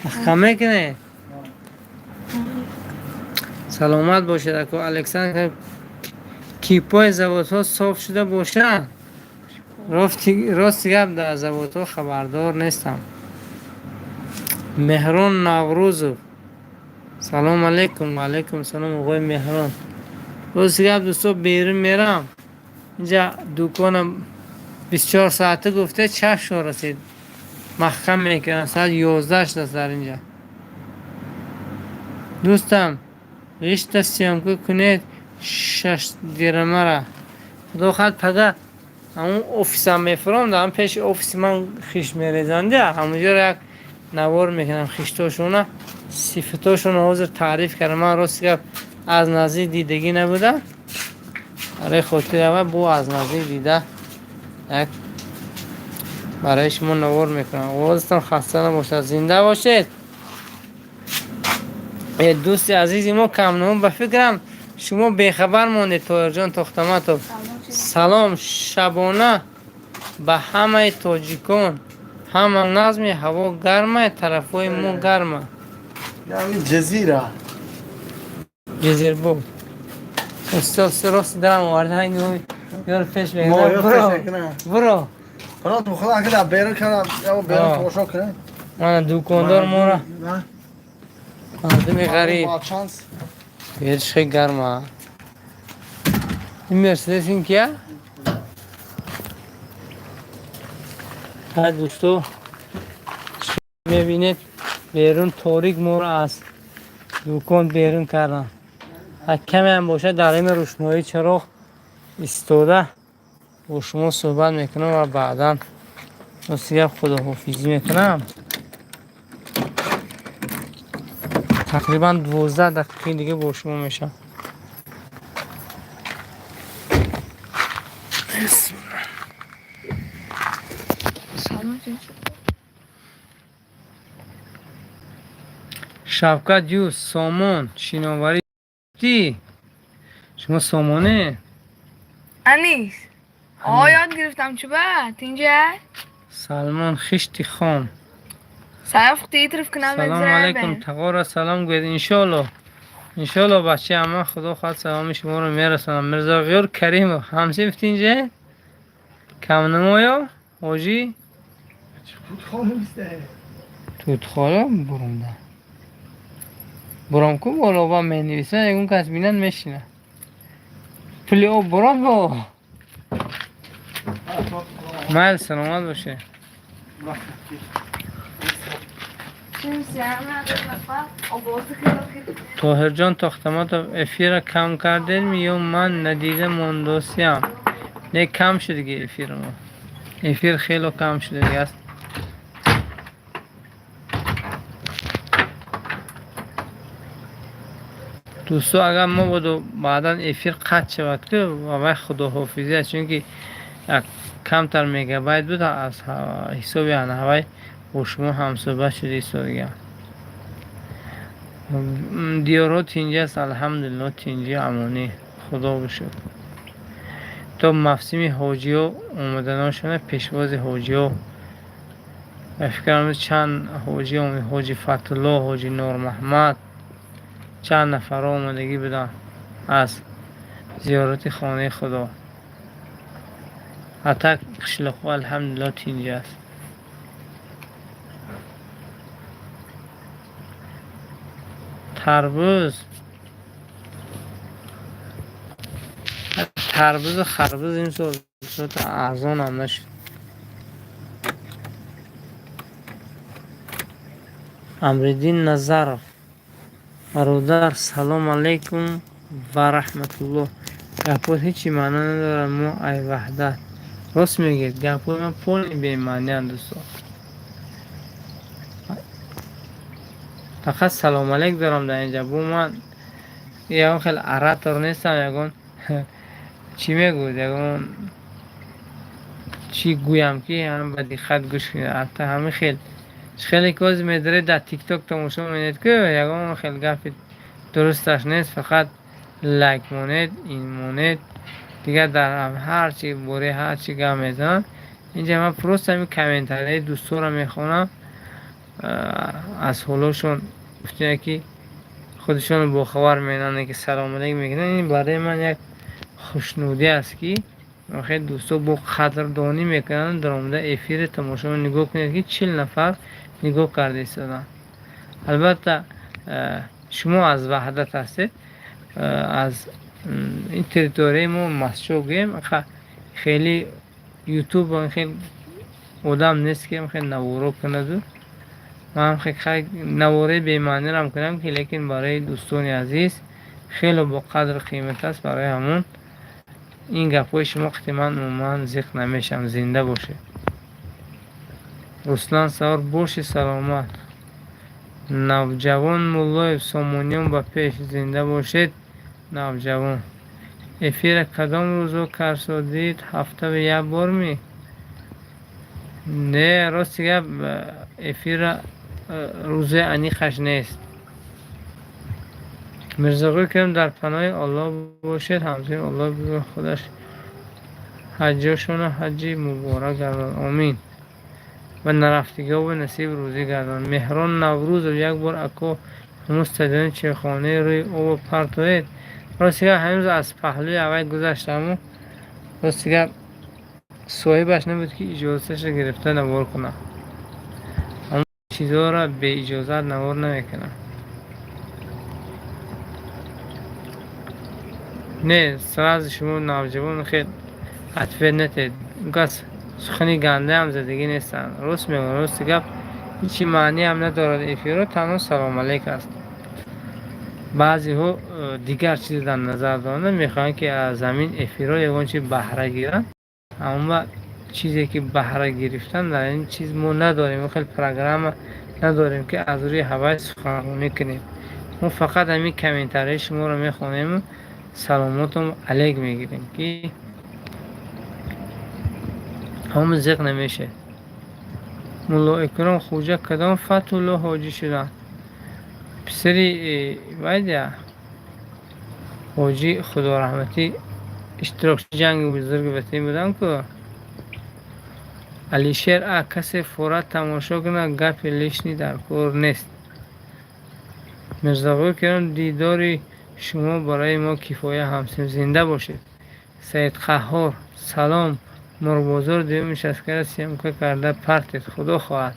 маҳкам мекунед. Саломат бошед, ако. Александр, кипои заводҳо соф шуда бошанд? Рости гап, дар заводҳо хабардор нестам. Меҳрон Наврӯзов, салом алейкум. Алейкум салом, оғои Меҳрон. Рости гап, дӯсто, берун мерам, инҷа дуконам 24 соата гуфте, чашро расид, маҳкам мекунам, соат 11 шудааст дар инҷа. Дӯстам, ғишта съёмка кунед шашдирамара. Худо хоҳад, пага ҳамун офисам мефуром, дар пеши офиси ман хишт мерезанда, ҳамунҷоро як навор мекунам, хиштошона, сифатошона ҳозир таъриф кардам. Ман, рости гап, аз наздик дидагӣ набудам, барои хотири ава бо аз наздик дида як барои шумо навор мекунам. Овозатон хаста набошад, зинда бошед. Дӯсти азизи мо камном, ба фикрам, шумо бехабар мондед. Тоҳирҷон Тохтаматов, салом шабона ба ҳамаи тоҷикон. Ҳама назми, ҳаво гарма, тарафҳои мо гарма. Ҷазира. Ҷазирбод. Устод, рости дарам оварда, ёр пеш мекунад, буро. Мана дукондор мора, мардуми ғариб бериш, хеле гарма. Ин Мерседес ин кия? Ҳа, дӯсто, мебинед, берун торик, моро аз дукон берун кардам. Камеам бошад, дар ими рӯшноии чароғ истода бо шумо суҳбат мекунам ва баъдан, рости гап, худоҳофизӣ мекунам. Тақрибан 12 дақиқаи дига бо шумо мешавам. Шавкат Юс, сомон шиноварӣ, шумо сомоне? Анис. О, ёд гирифтам, чуба тинҷа. Салмон, хишти хом. Саяф титриф кунам. Салом алейкум, тағора салом гӯед. Иншоалло, иншоалло, бача, ама худо хоҳад, саломи шуморо мерасонам. Мирзоғиёр Каримов, ҳамсинф тинҷа, камнамоё ҳоҷӣ тутхола бурумда буром ку болоба менависад, ягон кас бинад, мешина, пули об буром бо майл. Саломат боше. Тоҳирҷон Тохтаматов, эфира кам кардем ё ман надида мондосиям? Не, кам шудиги эфир мо, эфир хело кам шудиги аст. Дӯсто, агар мо буду баъдан эфир қатъ шавад ки, вай худоҳофизӣ аст, чунки як камтар мегабайт буд аз ҳисоби ҳавай бо шумо ҳамсӯҳбат шуда истодагиам. Диёрҳо тинҷӣ аст, алҳамдулилло, тинҷӣ, амонӣ, худо бошуд. То мавсими ҳоҷиҳо омаданошона, пешвози ҳоҷиҳо, ба фикрам, чанд ҳоҷӣ, ҳоҷи Фатулло, ҳоҷи Нормаҳмад, чанд нафарҳо омадагӣ буданд аз зиёрати хонаи Худо. Ҳатак қишлоқҳо, алҳамдулилло, тинҷӣ аст. Тарбуз, тарбузу харбуз имсол арзонам нашуд. Амриддин Назаров, бародар, салом алейкум ва раҳматуллоҳ. Гапҳо ҳечи маъно надорад, мо ай ваҳдат. Рост мегӯед, гапҳои ман полный бемаънианд, дӯсто. Фақат салом алейк дорам дар инҷа. Бо ман ягон хел оратор нестам, ягон чӣ мегӯяд, ягон чӣ гӯям, ки ба диққат гӯш кунед. Ҳатто ҳамин хел хеле ки ҳозир медоред, дар Тикток тамошо менед, ки ягон хел гапи дурусташ нест, фақат лайк монед, ин монед, дигар дар ҳарчи бораи ҳарчи гап мезананд. Инҷа ман просто ҳамин комментарияи дӯстонро мехонам, аз ҳолошон гуфтия, ки худашонро бохабар менанд, ки салом алейк мекунанд. Ин барои ман як хушнудӣ аст, ки Хеле дӯсто бо қадрдонӣ мекунанд, даромада эфири тамошо нигоҳ кунед, ки 40 нафар нигоҳ карда истоданд. Албатта, шумо аз Ваҳдат ҳастед, аз ин территорияи мо Мастчоҳ гӯем, хеле ютуб хеле одам нест, ки хеле наворо кунаду ман навораи бемаънирам кунам, ки лекин барои дӯстони азиз хеле бо қадру қимат аст. Барои ҳамон ин гапҳои шумо қити ман умуман зиқ намешавам. Зинда бошед. Руслан Савор, боши саломат. Навҷавон Муллоев, Сомониён ба пеш, зинда бошед, навҷавон. Эфира кадом рӯзо карсодид? Ҳафтаву як бор ми? Не, рости гап, эфира рӯзои аниқаш нест. Мирзоғулӣ Карим, дар паноҳи Аллоҳ бошед. Ҳамчунин Аллоҳи бузург худаш ҳаҷҷошона ҳаҷҷи муборак гардонад, омин, ва нарафтигиҳо насиб рӯзӣ гардонад. Меҳрон Наврӯзов, як бор ако ҳамун стадиони чойхонаи рӯи обо партоед. Рости гап, ҳамин рӯз аз паҳлӯи аввал гузаштаму, рости гап, соҳибаш набуд, ки иҷозаташро гирифта навор кунам. Ҳамун чизҳоро беиҷозат навор намекунам. Не, сразу шумо навҷавон хел ответ натед. Кас сухани гандаам задагӣ нестанд. Рост мегӯям, рости гап, ҳечи маъниам надорад эфирро, танҳо салом алейк аст. Баъзеҳо дигар чизе дар назар доранд, мехоҳанд, ки аз ҳамин эфирҳо ягон чи баҳра гиранд. Амма чизе ки баҳра гирифтан дар ин чиз мо надорем, хел программа надорем, ки аз рӯи ҳавай суханронӣ кунем. Мо фақат ҳамин комментарияи шуморо мехонему саломотам алейк мегирем, ки ҳамон зиқ намешавед. Мулло Икром Хуҷа кадом Фатҳулло ҳоҷӣ шуданд? Писари вайдя ҳоҷӣ худораҳматӣ, иштирокчи ҷанги бузурги ватанӣ буданд ку. Алишер а касе фора тамошо кунад, гапи лишний дар кор нест. Мирзоғулӣ Карим, дидори шумо барои мо кифоя, ҳамсин, зинда бошед. Саид Қаҳҳор, салом. Мурбозор дуюми нишасткара съёмка карда партед, худо хоҳад.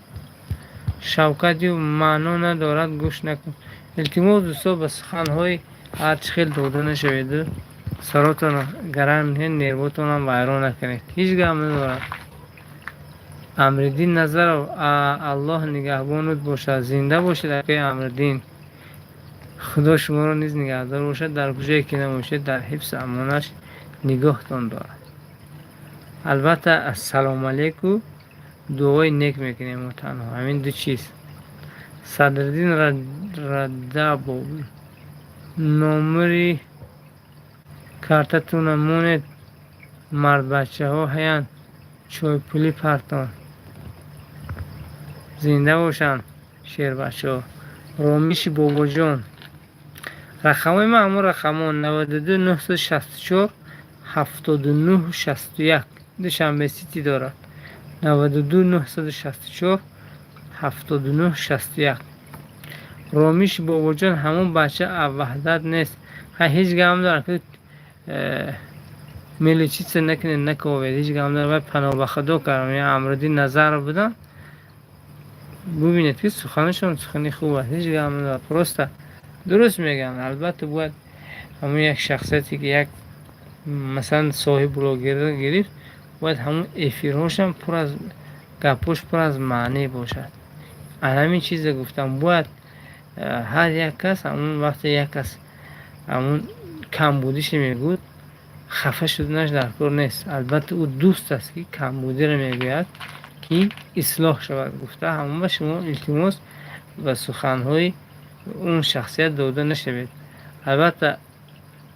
Шавкат ю маъно надорад, гӯш накун. Илтимос, дӯсто, ба суханҳои ҳарчи хел дода нашаведу саротон гарам нервотонам вайрон накунед. Ҳеҷ гап надорад. Амриддин Назаров, Аллоҳ нигаҳбонут бошад. Зинда бошед, акои Амриддин. Худо шуморо низ нигаҳдор бошад, дар куҷое ки набошед, дар ҳифзу амонаш нигоҳтон дорад. Албатта, ассалому алейку, дуои нек мекунем мо, танҳо ҳамин ду чиз. Садриддин Радабов, номери картатуна монед, мардбачаҳо ҳаянд, чойпулӣ партон. Зинда бошанд шербачаҳо. Ромиши Бобоҷон, рақамҳои ман ҳамон рақамҳо: 92 964 79 61. Душанбе Сити дорад. 92 964 79 61. Ромиши Бобоҷон, ҳамон бача Ваҳдат нест. Ҳеҷ гап надорад, ки мелочиться накунед, наковед, ҳеҷ гап надорад. Вай паноҳ ба худо кардам. Амриддин Назаров буданд, бубинед, ки суханашон сухани хуб аст, ҳеҷ гап надорад, просто дуруст мегӯянд. Албатта, бояд ҳамон як шахсияте, ки як масалан соҳиби блогерро гирифт, бояд ҳамон эфирҳошам пур аз гапҳош пур аз маънӣ бошад. Аз ҳамин чизе гуфтам, бояд ҳар як кас ҳамон вақте як кас ҳамон камбудише мегӯяд, хафа шуданаш дар кор нест. Албатта, ӯ дӯст аст, ки камбудиро мегӯяд, ки ислоҳ шавад гуфта. Ҳамон ба шумо илтимос, ба суханҳои он шахсият дода нашавед. Албатта,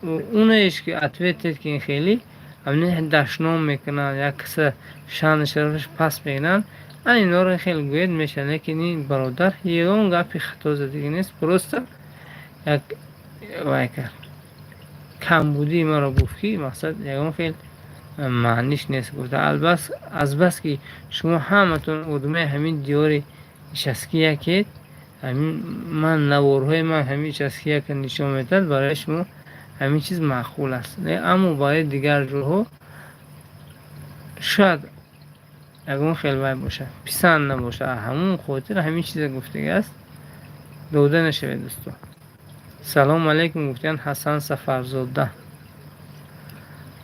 онаеш ки ответ дед, ки ин хеле ҳамин дашном мекунанд, як каса шаъну шарафаш паст мекунанд, ан инҳоро хеле гӯед мешавад, лекин ин бародар ягон гапи хато задагӣ нест, просто як вай кард, камбудии маро гуфт, ки мақсад ягон хел маъниш нест гуфта. Азбаски шумо ҳаматон одамои ҳамин диёри нишастгӣ якед, ҳамин ман наворҳои ман ҳамин нишастгӣ яке нишон медиҳад, барои шумо ҳамин чиз маъқул аст, аммо барои дигар ҷоҳо Шояд ягон хел вай бошад, писанд набошад. Ҳамун хотир ҳамин чиза гуфтагӣ аст. Дода нашавед, дӯсто. Салом алейкум гуфтиянд Ҳасан Сафарзода.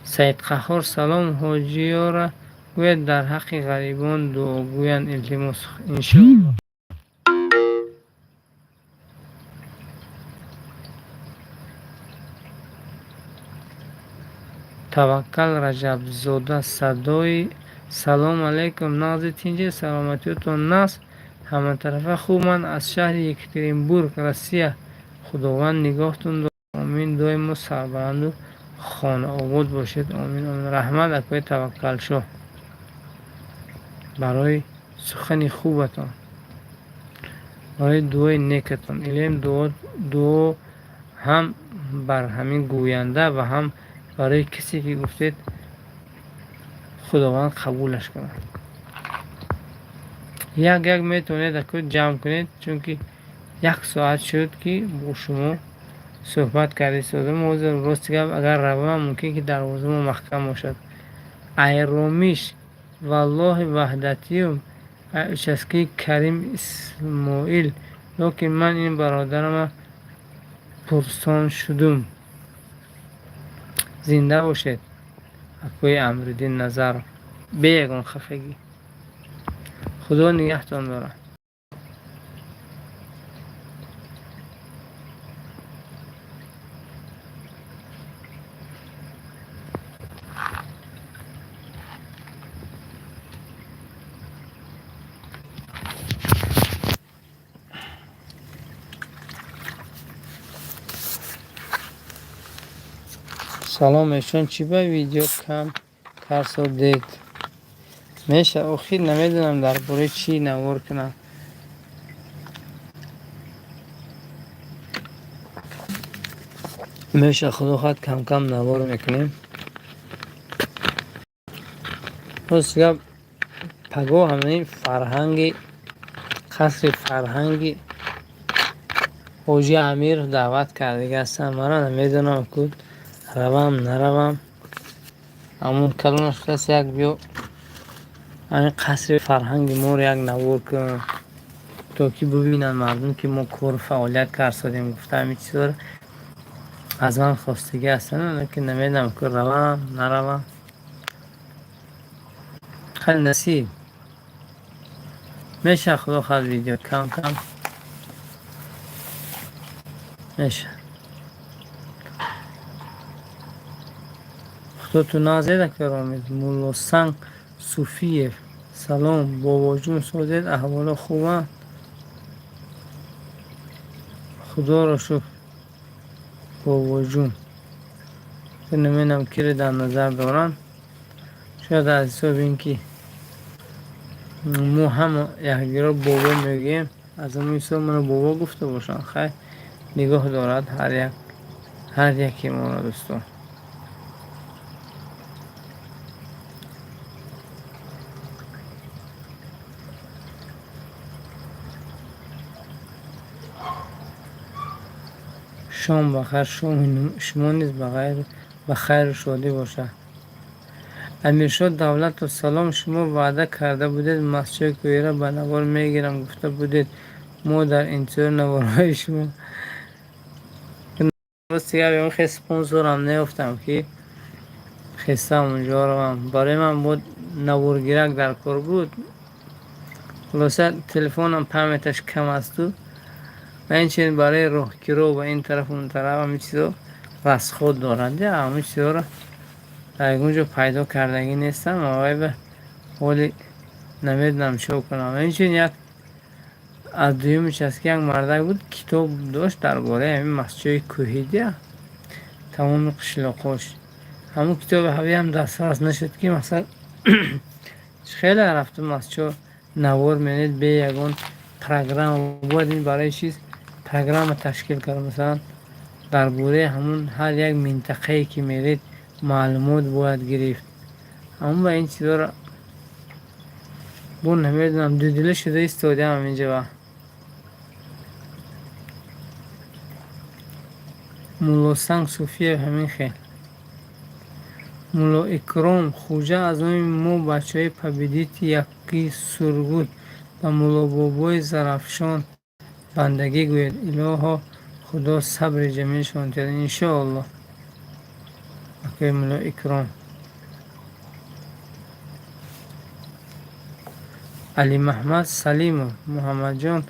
Саидқаҳҳор салом, ҳоҷиёра гӯяд дар ҳаққи ғарибон дуогӯянд, илтимос. Иншоаллоҳ. Таваккал Раҷабзода садои салом алейкум, нағзи тинҷе, саломатиётон нағз, ҳаматарафа хуб. Ман аз шаҳри Екатеринбург, Россия. Худованд нигоҳтон дорад. Омин. Доимо сарбаланду хонаобод бошед. Омин, омин. Раҳмат, акои Таваккалшоҳ, барои сухани хубатон, барои дуои некатон. Илоҳим дуо ҳам бар ҳамин гӯянда ва ҳам барои касе ки гуфтед, Худованд қабулаш кунад. Як як метавонед, ако, ҷамъ кунед, чунки як соат шуд, ки бо шумо суҳбат карда истодам. Ҳозир, рости гап, агар равам, мумкин ки дарвозамо маҳкам бошад. Айромиш валлоҳи ваҳдатиюм, участкаи Карим Исмоил, лекин ман ин бародарама пурсон шудум. Зинда бошед, акои Амриддин Назаров, бе ягон хафагӣ. Худо нигаҳтон дорад. Салом, эшон чӣ ба видео кам карсодед? Меша, охир намедонам дар бораи чӣ навор кунам. Меша, худо хоҳад, камкам навор мекунем. Рост гап, пагоҳ ҳамин фарҳанги қасри фарҳанги ҳоҷи Амир даъват кардига ҳастам. Мара намедонам, ку равам, наравам. Ҳамун калонаш гуфтааст, як биё, ҳамин қасри фарҳанги моро як навор кун, то ки бибинанд мардум, ки мо кору фаъолият карсодем, гуфта, ҳамин чизҳоро аз ман хостагӣ ҳастанд, лекин намедонам, ку равам, наравам. Хеле насиб меша, худо хоҳад, видео кам кам меша. Худо ту нағзед, акаромед. Муллосанг Суфиев салом, бобоҷун, созед, аҳволо хубанд? Худоро шукр, бобоҷун. Намедонам, киро дар назар доранд. Шояд аз ҳисоби ин ки мо ҳама якдигаро бобо мегӯем, аз ҳамон ҳисоб маро бобо гуфта бошанд. Хайр, нигоҳ дорад ҳар яке моро, дӯстон. Шом бахайр, шоми шумо низ ба хайру шодӣ бошад. Амиршод Давлатов салом, шумо ваъда карда будед, масҷиди кӯҳира ба навор мегирам гуфта будед, мо дар интизори наворҳои шумо. Рости гап, ягон хел спонсорам неёфтам, ки хестам унҷо равам. Барои ман бод наворгирак дар кор буд. Хулоса, телефонам памяташ кам асту ва инчунин барои роҳкиро ва ин тарафу он тараф ҳамин чизо расход дорад. Ҳамин чизҳоро дар ягон ҷо пайдо кардагӣ нестам ва вай ба ҳоли намедонам чико кунам. Инчунин як аз дуюмиш аст, ки як мардак буд, китоб дошт дар бораи ҳамин масҷиди кӯҳидия, тамоми қишлоқҳош. Ҳамун китоби ҳавиам дастрас нашуд, ки масалан хеле рафту масҷидҳо навор менед бе ягон программа. Бояд ин барои чиз программа ташкил кард, масалан дар бораи ҳамун ҳар як минтақае ки меред, маълумот бояд гирифт. Ҳамун ба ин чизҳоро бо намедонам, дудила шуда истодаам инҷа. Ва Муллосанг Суфиев ҳамин хел. Мулло Икром Хуҷа аз номи мо бачаҳои Победити яки Сургут ба Муллобобои Зарафшон бандагӣ гӯед. Илоҳо, Худо сабри ҷамилшон диҳад, иншоаллоҳ. Акои Мулло Икром. Алимаҳмад Салимов: Муҳаммадҷон,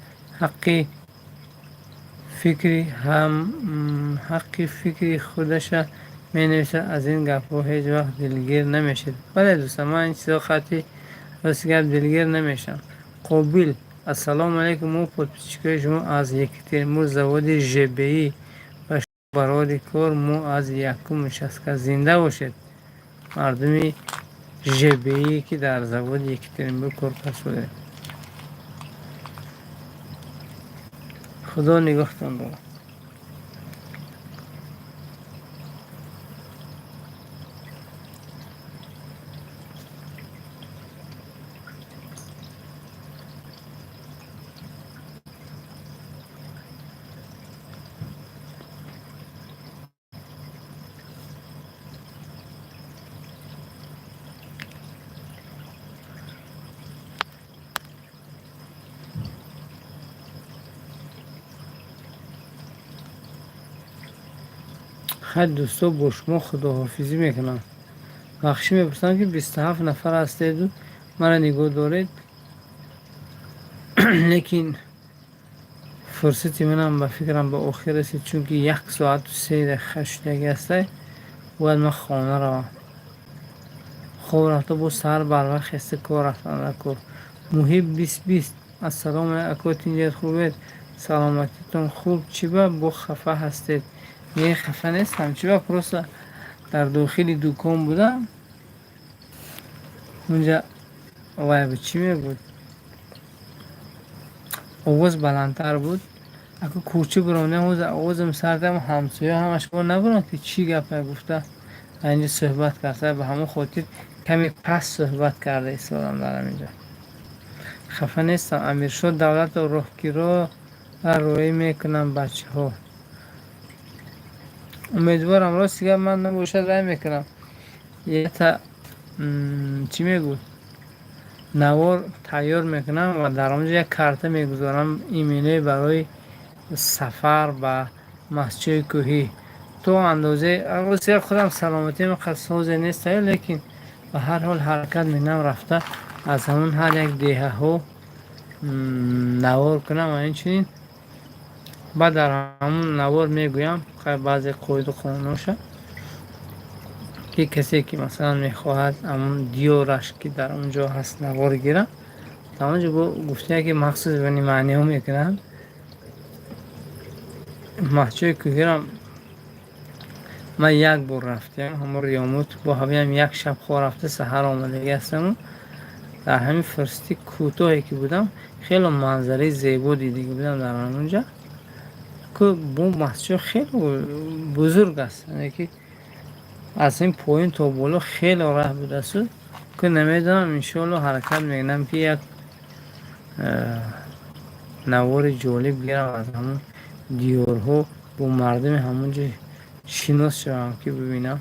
ҳаққи фикри худаша менависад, аз ин гапҳо ҳеҷ вақт дилгир намешавед. Бале, дӯстон, ман ин чизҳо қатъи рости гап дилгир намешавам. Қобил: Ассалому алайкум, мо подписчикои шумо аз Екатеринбург, заводи ЖБИ ва барори кор, мо аз якум участка. Зинда бошед, мардуми ЖБИ, ки дар заводи Екатеринбург кор касбудед. Худо нигоҳтон дорад. Хайр, дӯсто, бо шумо худоҳофизӣ мекунам. Бахшӣ мепурсам, ки 27 нафар ҳастеду маро нигоҳ доред, лекин фурсати манам ба фикрам ба охир расид, чунки 1 соату 3 дақиқа шудаги ҳастай. Бояд ман хона равам. Хоб рафта, боз саҳар барвақт хеста кор рафтан дар кор. Муҳиб 2020: Ассалому алайкум, ако, тинҷият хубед, саломатитон хуб, чӣ ба бо хафа ҳастед? Не, хафа нестам, чӣ ба просто дар дохили дукон будам, унҷа вай буд, чӣ мегӯд, овоз баландтар буд. Ако кӯча биромдам, ҳозир овозам сардам, ҳамсоя ҳамаш бо набуранд, ки чӣ гапе гуфта инҷа суҳбат карда. Ба ҳамон хотир каме паст суҳбат карда истодам дар ҳаминҷа. Хафа нестам. Амиршод Давлатов: роҳкиро роӣ мекунам, бачаҳо. Умедворам, рости гап, ман набошад рай мекунам. Ята чӣ мегӯд, навор тайёр мекунам ва дар онҷо як карта мегузорам, имине барои сафар ба масҷиди кӯҳӣ. То андозаи рости гап худам саломатиам қадр созе нест, лекин ба ҳар ҳол ҳаракат менам, рафта аз ҳамон ҳар як деҳаҳо навор кунам ва инчунин баъд дар ҳамон навор мегӯям баъзе қоиду қонуноша, ки касе ки масалан мехоҳад ҳамон диёраш, ки дар он ҷо ҳаст, навор гирад, дар он ҷо гуфтия, ки махсус маъниҳо мекунанд. Маҳчои кӯҳирам ман як бор рафтем, ҳамон Риёмут бо ҳавиам як шаб хоб рафта, саҳар омадаги ҳастаму дар ҳамин фурсати кӯтоҳе ки будам, хело манзараи зебо дидаги будам дар ҳамонҷа. Бо масҷид хеле бузург аст, яъне ки аз ин поён то боло хеле раҳ будасту ки намедонам, иншоалло ҳаракат мекунам, ки як навори ҷолиб гирам аз ҳамон диёрҳо, бо мардуми ҳамонҷо шинос шавам, ки бибинам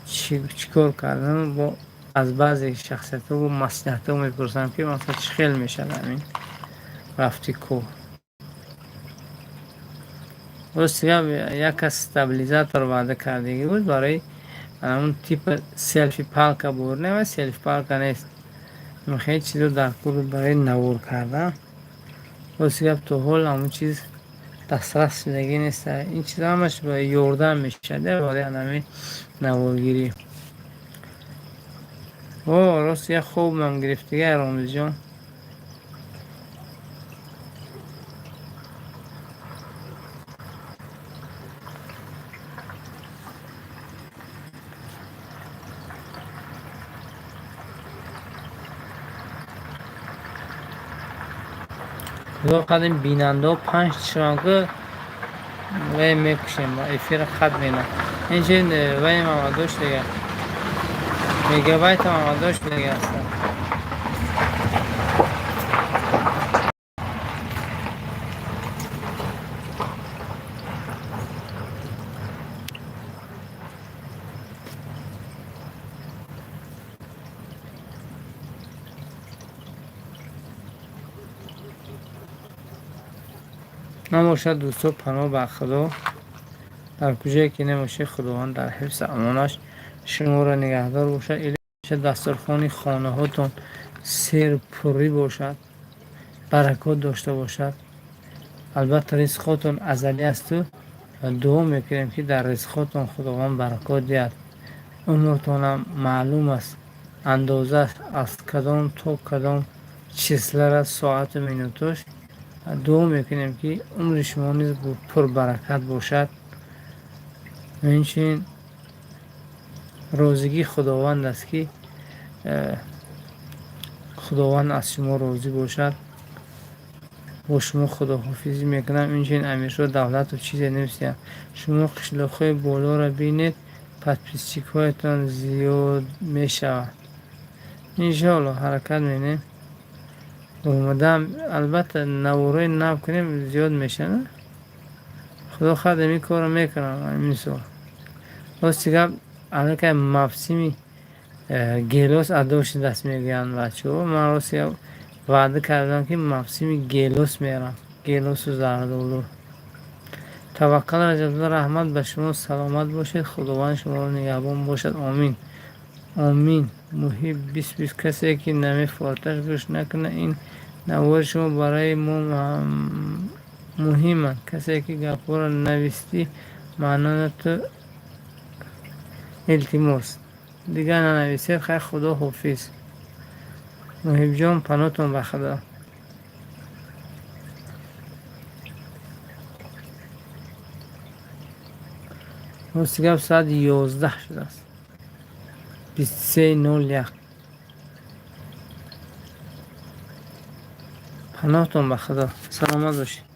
чӣ кор кардан, бо аз баъзе шахсиятҳо бо маслиҳатҳо мепурсам, ки масалан чӣ хел мешавад ҳамин рафти кӯҳ. Рости гап, як кас стабилизатор ваъда кардагӣ буд барои ҳамон типа селфи палка буд, не, селфи палка нест, хеле чизо дар кор буд барои навор кардан. Рости гап, то ҳол ҳамон чиз дастрас шудагӣ нест. Ин чиз ҳамаш ба ёрдам мешавад барои ҳамин наворгирӣ. О, рости як хобам гирифтига, Ромизҷон. Худо қадим бинандаҳо панҷ шаванд, ки вай мекушем, эфира хат менам. Инчунин вай мамадош дига, мегабайта мамадош дига ҳастанд. Набошад, дӯсто, паноҳ ба Худо. Дар куҷое ки набошед, Худованд дар ҳифзи амонаш шуморо нигаҳдор бошад. Дастурхони хонаҳотон серпурӣ бошад, баракот дошта бошад. Албатта, ризқотон азалӣ асту дуо мекунем, ки дар ризқотон Худованд баракот диҳад. Умртонам маълум аст, андозааш аз кадом то кадом числара, соату минутош. Дуо мекунем, ки умри шумо низ пурбаракат бошад. Инчунин розигии Худованд аст, ки Худованд аз шумо розӣ бошад. Бо шумо худоҳофизӣ мекунам. Инчунин Амиршо Давлатов чизе нависиям: шумо қишлоқҳои болоро бинед, подписчикҳоятон зиёд мешавад. Иншоалло, ҳаракат менем. Омадаам, албатта, наворои нав кунем, зиёд мешавад. Худо хоҳад, ин корро мекунам ҳамин сол. Рости гап, аллакай мавсими гелос адо шудааст, мегӯянд бачаҳо. Ман рости гап ваъда кардам, ки мавсими гелос мерам, гелосу зардолу. Таваккал Раҷабзода, раҳмат ба шумо, саломат бошед, Худованд шуморо нигаҳбон бошад, омин, омин. Муҳиб 20 20, касе ки намефорташ, гӯш накунад, ин навори шумо барои мо муҳиманд. Касе ки гапҳоро навистӣ, маъно ту, илтимос, дигар нанависед. Хайр, худо ҳофиз, Муҳибҷон, паноҳтон ба Худо. Рости гап, соат 11 шудааст, 23:01. Паноҳтон ба Худо, саломат бошед.